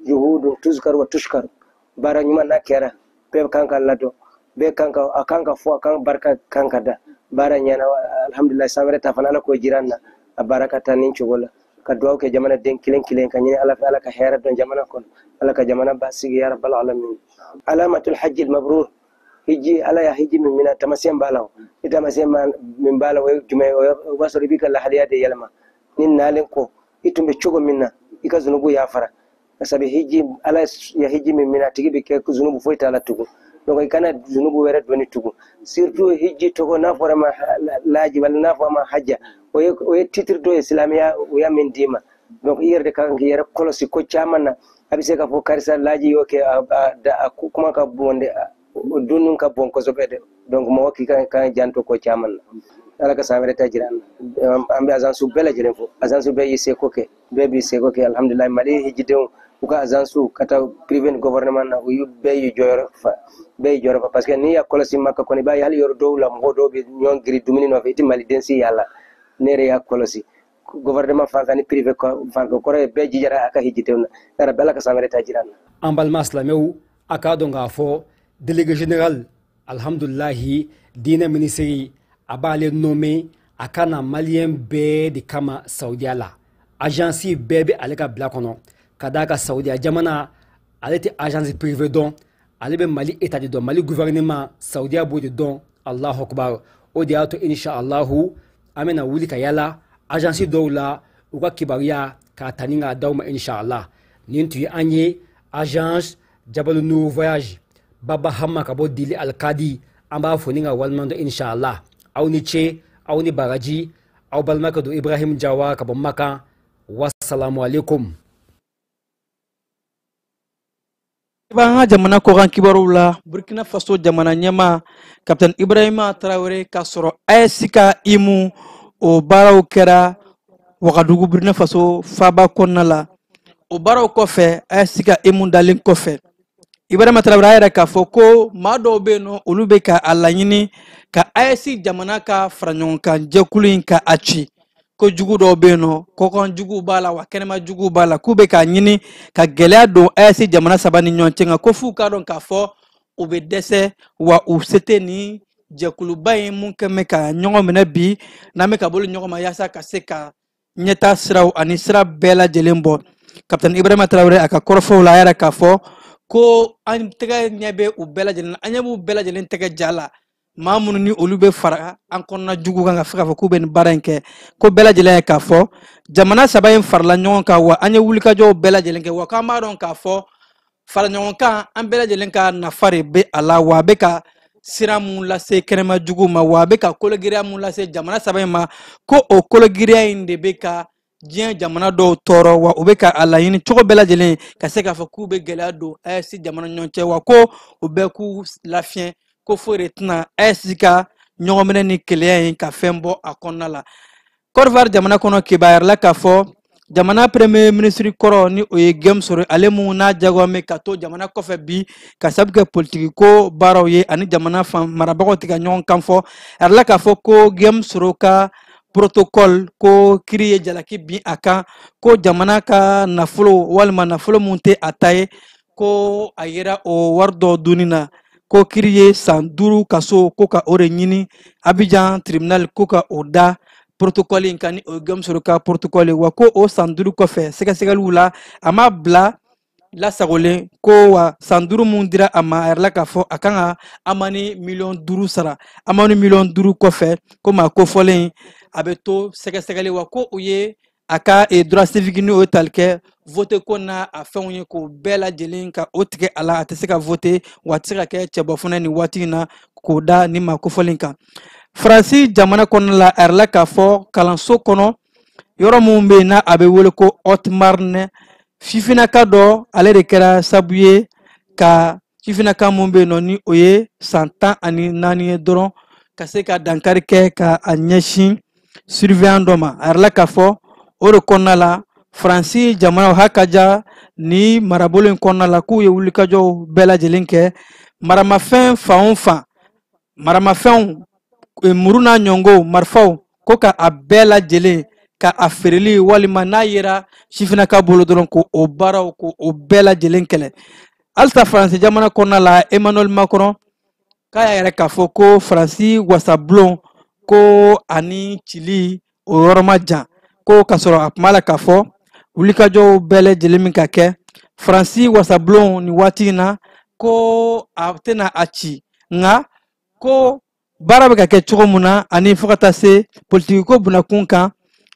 Speaker 10: Juhudun tuzkaru wa tushkaru. Baara ɲuman n'a kɛra, bɛɛ kan ka ladɔn, bɛɛ kan ka a kan ka fɔ, a kan barika kan ka da. Baara ɲɛna, alhamdulilayi. San wɛrɛ ta fana, Ala k'o jira an na, a baara ka taa nin cogo la. Ka dugawu kɛ jamana den kelen kelen, ka ɲini Ala fɛ, Ala ka hɛrɛ dɔn jamana kɔnɔ, Ala ka jamana basigi, ya rabbal alamin. Alamatul hajji mabrur, hiji Ala ya hiji min mina, tamasiyɛn b'a la. O ni tamasiyɛn min b'a la, o ye jumɛn ye? O b'a sɔrɔ i b'i ka lahaliya de yɛlɛma ni nalen kɔ i tun bɛ cogo min na, i ka zunubu yafara. Sabi hiji, Ala ya hiji min mina, a tigi bɛ kɛ zunubu foyi t'a la tugun. Donc i kana zunubu wɛrɛ doni tugun. Surtout hiji tɔgɔ n'a fɔra ma laji wala n'a fɔra ma hajja, o ye titre dɔ ye silamɛya o ya min d'i ma. Donc i yɛrɛ de ka kan k'i yɛrɛ kɔlɔsi ko caman na. A bɛ se k'a fɔ karisa laji y'o kɛ, a kuma ka bon dɛ, o dunun ka bon kosɛbɛ dɛ. Donc mɔgɔ k'i kan janto ko caman na. Ala ka san wɛrɛ ta jira an na. An bɛ agence bɛɛ lajɛlen fo, agence bɛɛ y'i seko kɛ, bɛɛ b'i seko kɛ, alhamdulilayi. Mali hijidenw, u ka agence ka taa privé ni gouvernement na, u y'u bɛɛ y'i jɔyɔrɔ fa, bɛɛ y'i jɔyɔrɔ fa, parce que n'i y'a kɔlɔsi Maka kɔni, i b'a ye hali yɔrɔ dɔw la, mɔgɔ dɔw bɛ ɲɔgɔn giri dumuni nɔfɛ, i tɛ maliden si y'a la. Ne yɛrɛ y'a kɔlɔsi gouvernement fan fɛ ni privé fan fɛ, kɔrɔ ye bɛɛ jijara a ka hijidenw na. Yarabi, Ala ka san wɛrɛ ta jira an na.
Speaker 9: An balima silamɛw, a k'a dɔn k'a fɔ délégué général, alhamdulilahi, diinɛ minisiri a b'ale nommé a ka na maliyɛn bɛɛ de kama Saudiya la. Agence bɛɛ bɛ ale ka bila kɔnɔ ka d'a ka Saudiya jamana, ale tɛ agence privé dɔn, ale bɛ Mali état de dɔn, Mali gouvernement Saudiya b'o de dɔn. Allahu akbar. O de y'a to, insha Allahu, an bɛna wuli ka yala agence dɔw la, u ka kibaruya k'a ta ni k'a d'aw ma, insha Allah. Nin tun ye an ye agence Jabal Nour Voyage, Baba Hama ka bɔ Dili Alikadi, an b'a fo ni ka waleɲuman dɔn, insha Allah. Aw ni ce, aw ni baraji. Aw balimakɛ don, Ibrahim Jawa ka bɔ Makan. Wasalamu alaikum.
Speaker 7: B'an ka jamana kɔkan kibaruw la, Burkina Faso jamana ɲɛma Kapitɛni Ibrahima Tarawele k'a sɔrɔ AES ka imu o baaraw kɛra Wagadugu, Burkina Faso faaba kɔnɔna la. O baaraw kɔfɛ, AES ka imu dalen kɔfɛ, Ibrahima Tarawele a yɛrɛ k'a fɔ ko maa dɔw bɛ yen nɔ, olu bɛ ka a laɲini ka AES jamana ka fara ɲɔgɔn kan jɛkulu in ka a ci, ko jugu dɔw bɛ yen nɔ, kɔkan juguw b'a la wa kɛnɛma juguw b'a la, k'u bɛ k'a ɲini ka gɛlɛya don AES jamana saba ni ɲɔgɔn cɛ. Nka ko f'u k'a dɔn k'a fɔ u bɛ dɛsɛ wa u se tɛ nin jɛkuluba in mun kɛn bɛ ka ɲɔgɔn minɛ bi n'an bɛ ka bolo ɲɔgɔn ma yaasa ka se ka ɲɛta siraw ani sira bɛɛ lajɛlen bɔ. Kapitɛni Ibrahima Tarawele a ka kɔrɔfɔw la, a yɛrɛ k'a fɔ ko an tɛgɛ ɲɛ bɛ u bɛɛ lajɛlen na, an ɲɛ b'u bɛɛ lajɛlen tɛgɛ ja la, maa minnu ni olu bɛ fara an kɔnɔna jugu kan ka fɛ k'a fɔ k'u bɛ nin baara in kɛ, ko bɛɛ lajɛlen ye k'a fɔ jamana saba in farala ɲɔgɔn kan wa an ye wulikajɔw bɛɛ lajɛlen kɛ, wa k'an b'a dɔn k'a fɔ fara ɲɔgɔn kan an bɛɛ lajɛlen ka nafa de bɛ a la, wa a bɛ ka sira mun lase kɛnɛma jugu ma, wa a bɛ ka kologiriya mun lase jamana saba in ma, ko o kologiriya in de bɛ ka diɲɛ jamana dɔw tɔɔrɔ, wa u bɛ ka a laɲini cogo bɛɛ lajɛlen ka se k'a fɔ k'u bɛ gɛlɛya don AES jamana ɲɔgɔn cɛ, wa ko u bɛɛ k'u lafiɲɛ, ko foyi de tɛna AES ka ɲɔgɔnminɛ ni keleya in ka fɛn bɔ a kɔnɔna la. Côte d'Ivoire jamana kɔnɔ, kibaruya k'a fɔ jamana premier ministre kɔrɔ ni o ye Guillaume Soro, ale mun n'a jagoya bɛ ka to jamana kɔfɛ bi ka sabu kɛ politiki ko baaraw ye ani jamana fan marabagaw tɛ ka ɲɔgɔn kan fɔ, a yɛrɛ k'a fɔ ko Guillaume Soro ka protocole, ko kiri ye jalaki bin a kan, ko jamana ka nafolo walima nafolo mun tɛ a ta ye, ko a yera o wari dɔ dunni na, ko kiri ye san 5 kaso ko ka o de ɲini Abidjan tribunal ko ka o da protocole in kan ni o ye Guillaume Soro ka protocole, wa ko o san 5 kɔfɛ sɛgɛsɛgɛliw la a ma bila lasagolen, ko wa san 5 mun dira a ma, a yɛrɛ la k'a fɔ a kan ka amani miliyɔn 5 sara. Amani miliyɔn 5 kɔfɛ, ko maa kofɔlen a bɛ to sɛgɛsɛgɛli, wa ko u ye a ka droit civique ni o ye tali kɛ vote ko n'a a fɛnw ye, k'o bɛɛ lajɛlen ka o tigɛ a la, a tɛ se ka vote wa a tɛ se ka kɛ cɛbɔ fana nin waati in na k'o da ni maa kofɔlen kan. Faransi jamana kɔnɔna la, a yɛrɛ k'a fɔ kalanso kɔnɔ yɔrɔ mun bɛ yen n'a a bɛ wele ko Haute-Marne, sifinnaka dɔ ale de kɛra sabu ye ka sifinnaka mun bɛ yen nɔ ni o ye san 14 ye dɔrɔn ka se ka dankari kɛ ka a ɲɛsin surveillant dɔ ma. A yɛrɛ k'a fɔ o de kɔnɔna la, Faransi jamana hakaja ni marabolo in kɔnɔna la, k'u ye wulikajɔw bɛɛ lajɛlen kɛ maramafɛn fan o fan, maramafɛnw, muru n'a ɲɔngo, marifaw, ko ka a bɛɛ lajɛlen ka a feereli walima n'a yera sifinnaka bolo dɔrɔn, ko o baaraw ko o bɛɛ lajɛlen kɛlɛ. Halisa Faransi jamana kɔnɔna la, Emmanuel Macron k'a y'a yɛrɛ k'a fɔ ko Faransi wasabulon ko ani cili o yɔrɔ ma jan, ko k'a sɔrɔ a kuma la k'a fɔ wulikajɔw bɛɛ lajɛlen min ka kɛ Faransi wasabulon nin waati in na, ko a tɛna a ci, nka ko baara bɛ ka kɛ cogo min na ani fo ka taa se politikiko bunakun kan,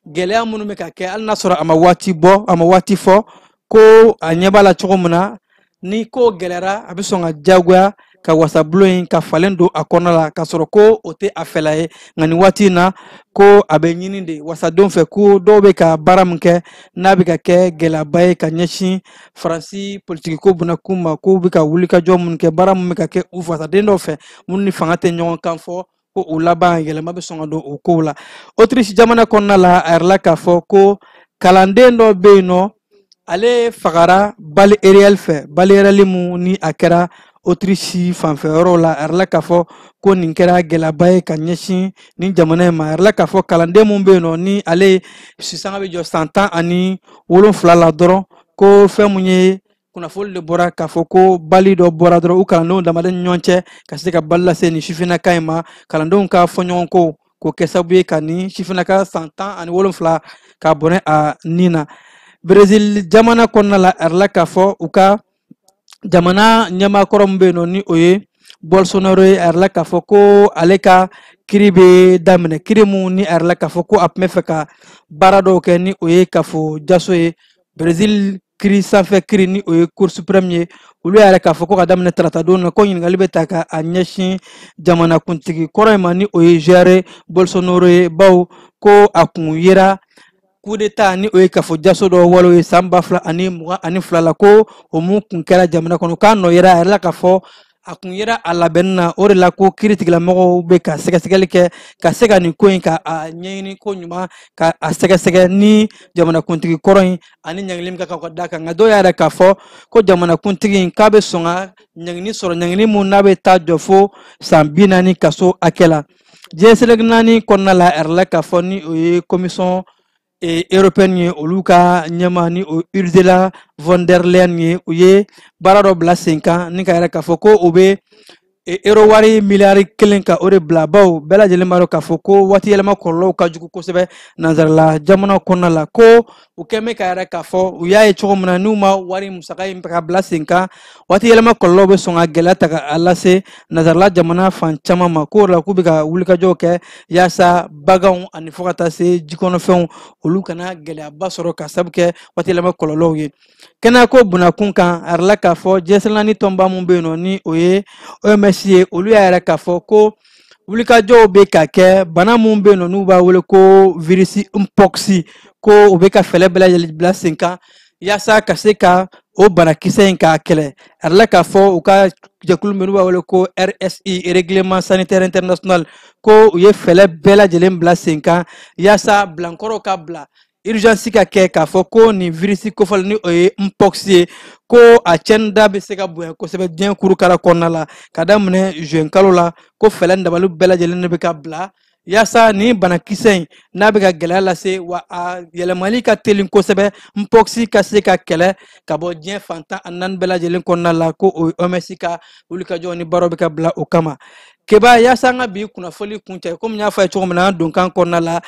Speaker 7: gɛlɛya minnu bɛ ka kɛ, hali n'a sɔrɔ a ma waati bɔ, a ma waati fɔ, ko a ɲɛ b'a la cogo min na, ni ko gɛlɛyara a bɛ sɔn ka diyagoya ka wasabulon in ka falen don a kɔnɔ la, k'a sɔrɔ ko o tɛ a fɛla ye. Nka nin waati in na, ko a bɛ ɲini de wasadenw fɛ, ko dɔw bɛ ka baara min kɛ n'a bɛ ka kɛ gɛlɛyaba ye ka ɲɛsin Faransi politikiko bunakun ma, k'u bɛ ka wulikajɔ minnu kɛ, baara min bɛ ka kɛ u fasaden dɔw fɛ minnu ni fanga tɛ ɲɔgɔn kan fɔ, ko o laban yɛlɛma bɛ sɔn ka don o kow la. Autriche jamana kɔnɔna la, a yɛrɛ la k'a fɔ ko kalanden dɔ bɛ yen nɔ, ale fagara balle réelle fɛ, balle réelle mun ni a kɛra Autriche fanfɛ yɔrɔw la. A yɛrɛ la k'a fɔ ko nin kɛra gɛlɛyaba ye ka ɲɛsin nin jamana in ma. A yɛrɛ la k'a fɔ kalanden mun bɛ yen nɔ ni ale sisanga bɛ jɔ san 17 la dɔrɔn, ko fɛn mun ye kunnafoni de bɔra k'a fɔ ko bali dɔ bɔra dɔrɔn u kalandenw damaden ni ɲɔgɔn cɛ ka se ka bali lase nin sifinnaka in ma, kalandenw ka fɔɲɔgɔnko k'o kɛ sababu ye ka nin sifinnaka san 17 ka bɔnɛ a nin na. Brésil jamana kɔnɔna la, a yɛrɛ la k'a fɔ u ka jamana ɲɛmaakɔrɔ min bɛ yen nɔ ni o ye Bolsonaro ye, a yɛrɛ la k'a fɔ ko ale ka kiri bɛ daminɛ, kiri mun ni a yɛrɛ la k'a fɔ ko a tun bɛ fɛ ka baara dɔw kɛ ni o ye kafo jaso ye. Brésil kiri sanfɛ kiri ni o ye Cour suprême ye, olu y'a yɛrɛ k'a fɔ ko ka daminɛ tarata don na, ko ɲininkali bɛ ta ka a ɲɛsin jamanakuntigi kɔrɔ in ma ni o ye Jair Bolsonaro ye, bawo ko a kun yera coup d'état ni o ye kafo jaso dɔ walew ye san 2022 la, ko o mun kun kɛra jamana kɔnɔ, k'a nɔ yera a yɛrɛ la k'a fɔ a kun yera a labɛnni na. O de la ko kiiritigɛlamɔgɔw bɛ ka sɛgɛsɛgɛli kɛ ka se ka nin ko in ka a ɲɛɲini ko ɲuman ka a sɛgɛsɛgɛ ni jamanakuntigi kɔrɔ in ani ɲangili min ka kan ka da kan. Nka dɔw y'a yɛrɛ k'a fɔ ko jamanakuntigi in k'a bɛ sɔn ka ɲangini sɔrɔ, ɲangini mun n'a bɛ taa jɔ fo san 40 kaso hakɛ la. Diɲɛ seleke naani kɔnɔna la, a yɛrɛ la k'a fɔ ni o ye commission européenne ye, olu ka ɲɛmaa ni o Ursula von der Leyen ye, u ye baara dɔ bila sen kan ni ka yɛrɛ k'a fɔ ko o bɛ euro wari miliyari 1 ka o de bila, bawo bɛɛ lajɛlen b'a dɔn k'a fɔ ko waati yɛlɛma kɔlɔlɔw ka jugu kosɛbɛ nanzarala jamana kɔnɔna la, ko u kɛn bɛ ka yɛrɛ k'a fɔ u y'a ye cogo min na n'u ma wari musaka in ka bila sen kan, waati yɛlɛma kɔlɔlɔw bɛ sɔn ka gɛlɛya ta ka a lase nanzarala jamana fan caman ma. K'o la k'u bɛ ka wulikajɔw kɛ yaasa baganw ani fo ka taa se jikɔnɔfɛnw olu kana gɛlɛyaba sɔrɔ ka sabu kɛ waati yɛlɛma kɔlɔlɔw ye. Kɛnɛyako bunakun kan, a yɛrɛ la k'a fɔ diɲɛ tɔnba mun bɛ yen nɔ ni o ye OMS ye, olu y'a yɛrɛ k'a fɔ ko wulikajɔw bɛ ka kɛ bana mun bɛ yen nɔ n'u b'a wele ko virus mpox, ko u bɛ ka fɛɛrɛ bɛɛ lajɛlen bila sen kan yaasa ka se ka o banakisɛ in k'a kɛlɛ. A yɛrɛ la k'a fɔ u ka jɛkulu min n'u b'a wele ko RSI, Règlement Sanitaire International, ko u ye fɛɛrɛ bɛɛ lajɛlen bila sen kan yaasa bilankɔrɔw ka bila urgence ka kɛ k'a fɔ ko nin virus kofɔlen ni o ye mpox ye, ko a cɛnida bɛ se ka bonya kosɛbɛ diɲɛ kurukara kɔnɔna la ka daminɛ juin kalo la, ko fɛɛrɛ dabali bɛɛ lajɛlen de bɛ ka bila yaasa nin banakisɛ in n'a bɛ ka gɛlɛya lase, wa a yɛlɛmali ka teli kosɛbɛ, mpox ka se ka kɛlɛ ka bɔ diɲɛ fan 14 bɛɛ lajɛlen kɔnɔna la, ko o ye OMS ka wulikajɔ ni baaraw bɛ ka bila o kama. Keba, yaasa an ka bi kunnafoni kuncɛ, komi n y'a fɔ a ye cogo min na an donkan kɔnɔna la,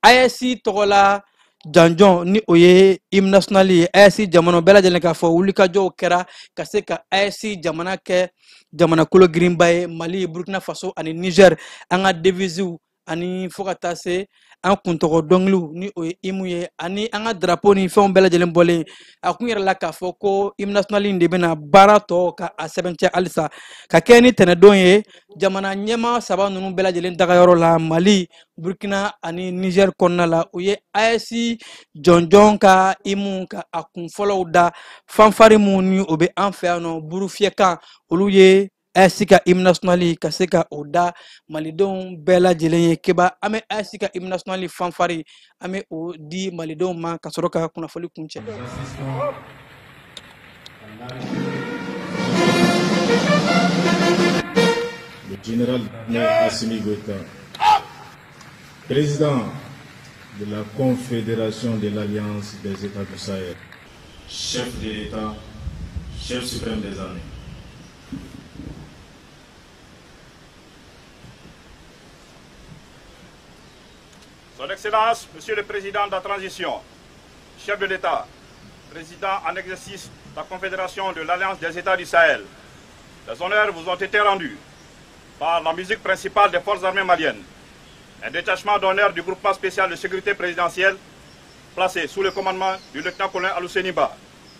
Speaker 7: AES tɔgɔ la janjɔn ni o ye hymne national ye, AES jamana bɛɛ lajɛlen k'a fɔ wulikajɔw kɛra ka se ka AES jamana kɛ jamana kolo girinba ye. Mali, Burkina Faso ani Niger, an ka devisew Ani fo ka taa se an kuntɔgɔ dɔnkiliw ni o ye hymne ye ani an ka drapeau ni fɛnw bɛɛ lajɛlen bɔlen, a kun yɛrɛ la k'a fɔ ko hymne national in de bɛna baara tɔ ka a sɛbɛntiya halisa ka kɛ ni tɛnɛdon ye. Jamana ɲɛmaa saba ninnu bɛɛ lajɛlen dagayɔrɔ la, Mali, Burkina ani Niger kɔnɔna la, u ye AES jɔnjɔn ka hymne ka a kun fɔlɔw da. Fanfare mun ni o bɛ an fɛ yan nɔ, burufiyɛkan, olu ye AES ka hymne national ka se ka o da malidenw bɛɛ lajɛlen ye. Keba, an bɛ AES ka hymne national fanfare, an bɛ o di malidenw ma ka sɔrɔ ka kunnafoni kuncɛ.
Speaker 11: Le général Assimi Goïta, président de la Confédération de l'Alliance des États du Sahel, chef de l'État, chef suprême des armées.
Speaker 12: Son Excellence, Monsieur le Président de la Transition, chef de l'État, président en exercice de la Confédération de l'Alliance des États du Sahel, les honneurs vous ont été rendus par la musique principale des forces armées maliennes, un détachement d'honneur du groupement spécial de sécurité présidentielle placé sous le commandement du lieutenant-colonel Alousseni Ba,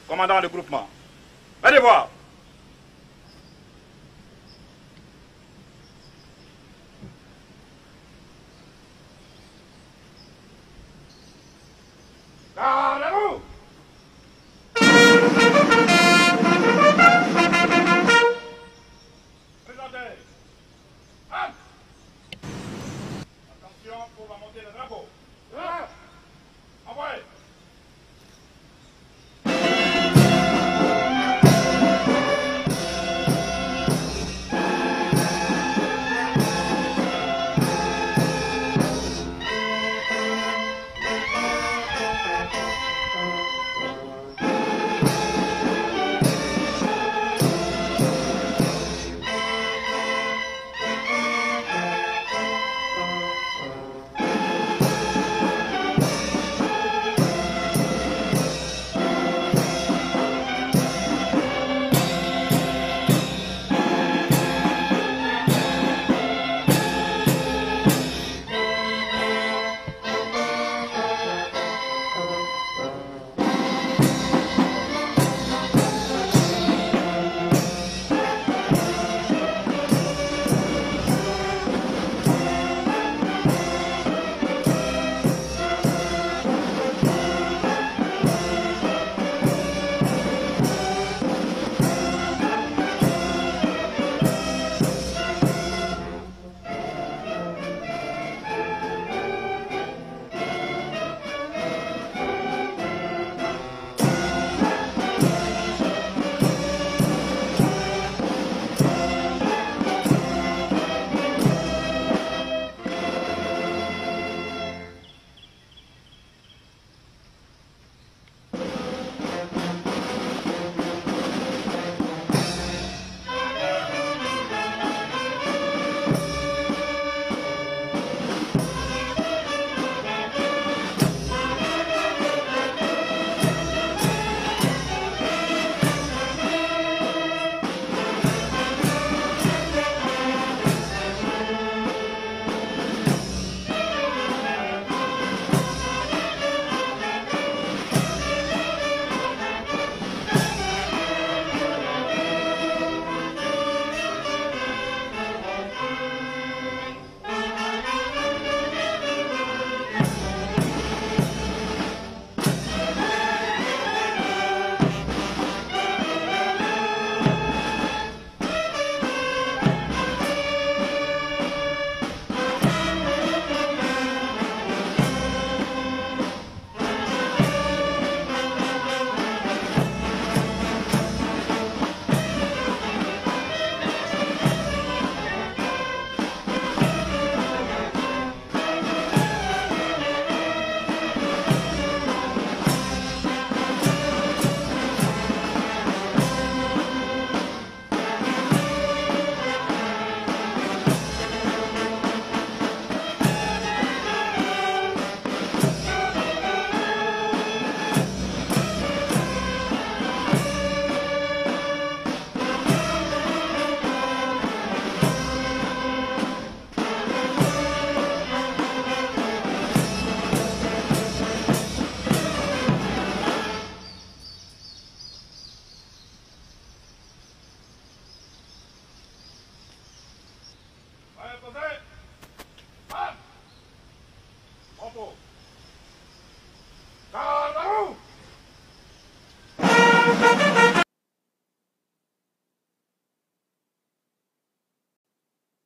Speaker 12: commandant du groupement. Allez voir! Garde-vous! Présentez! Attention pour la montée des drapeaux. Envoyez!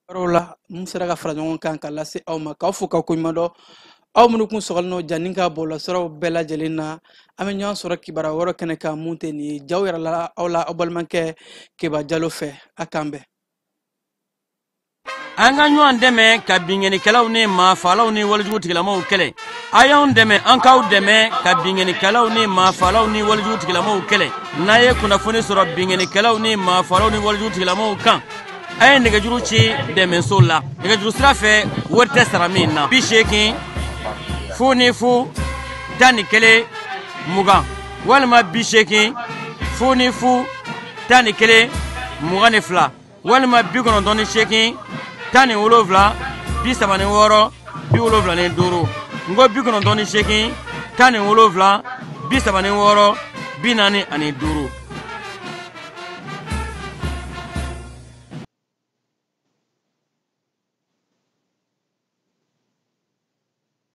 Speaker 7: Yɔrɔw la mun sera ka fara ɲɔgɔn kan ka lase aw ma, k'aw fo k'aw koɲuman dɔn, aw minnu kun sɔgɔlen don Janni ka bɔlɔlɔsiraw bɛɛ lajɛlen na. An bɛ ɲɔgɔn sɔrɔ kibaruya wɛrɛ kɛnɛ kan mun tɛ nin ye. Jaw yɛrɛ la aw la, aw balimakɛ Keba Jalo fɛ. A k'an bɛn.
Speaker 13: An ka ɲɔgɔn dɛmɛ ka binkannikɛlaw ni maafaalaw ni walejugu tigilamaw kɛlɛ. A y'anw dɛmɛ, an k'aw dɛmɛ ka binkannikɛlaw ni maafaalaw ni walejugu tigilamaw kɛlɛ. N'a ye kunnafoni sɔrɔ binkannikɛlaw ni maafaalaw ni walejugu tigilamaw kan, a ye nɛgɛjuru ci dɛmɛso la nɛgɛjuru sira fɛ, wari tɛ sara min na: 80 00 11 20 walima 80 00 11 22 walima 98 17 36 75. N ko 98 17 36 45.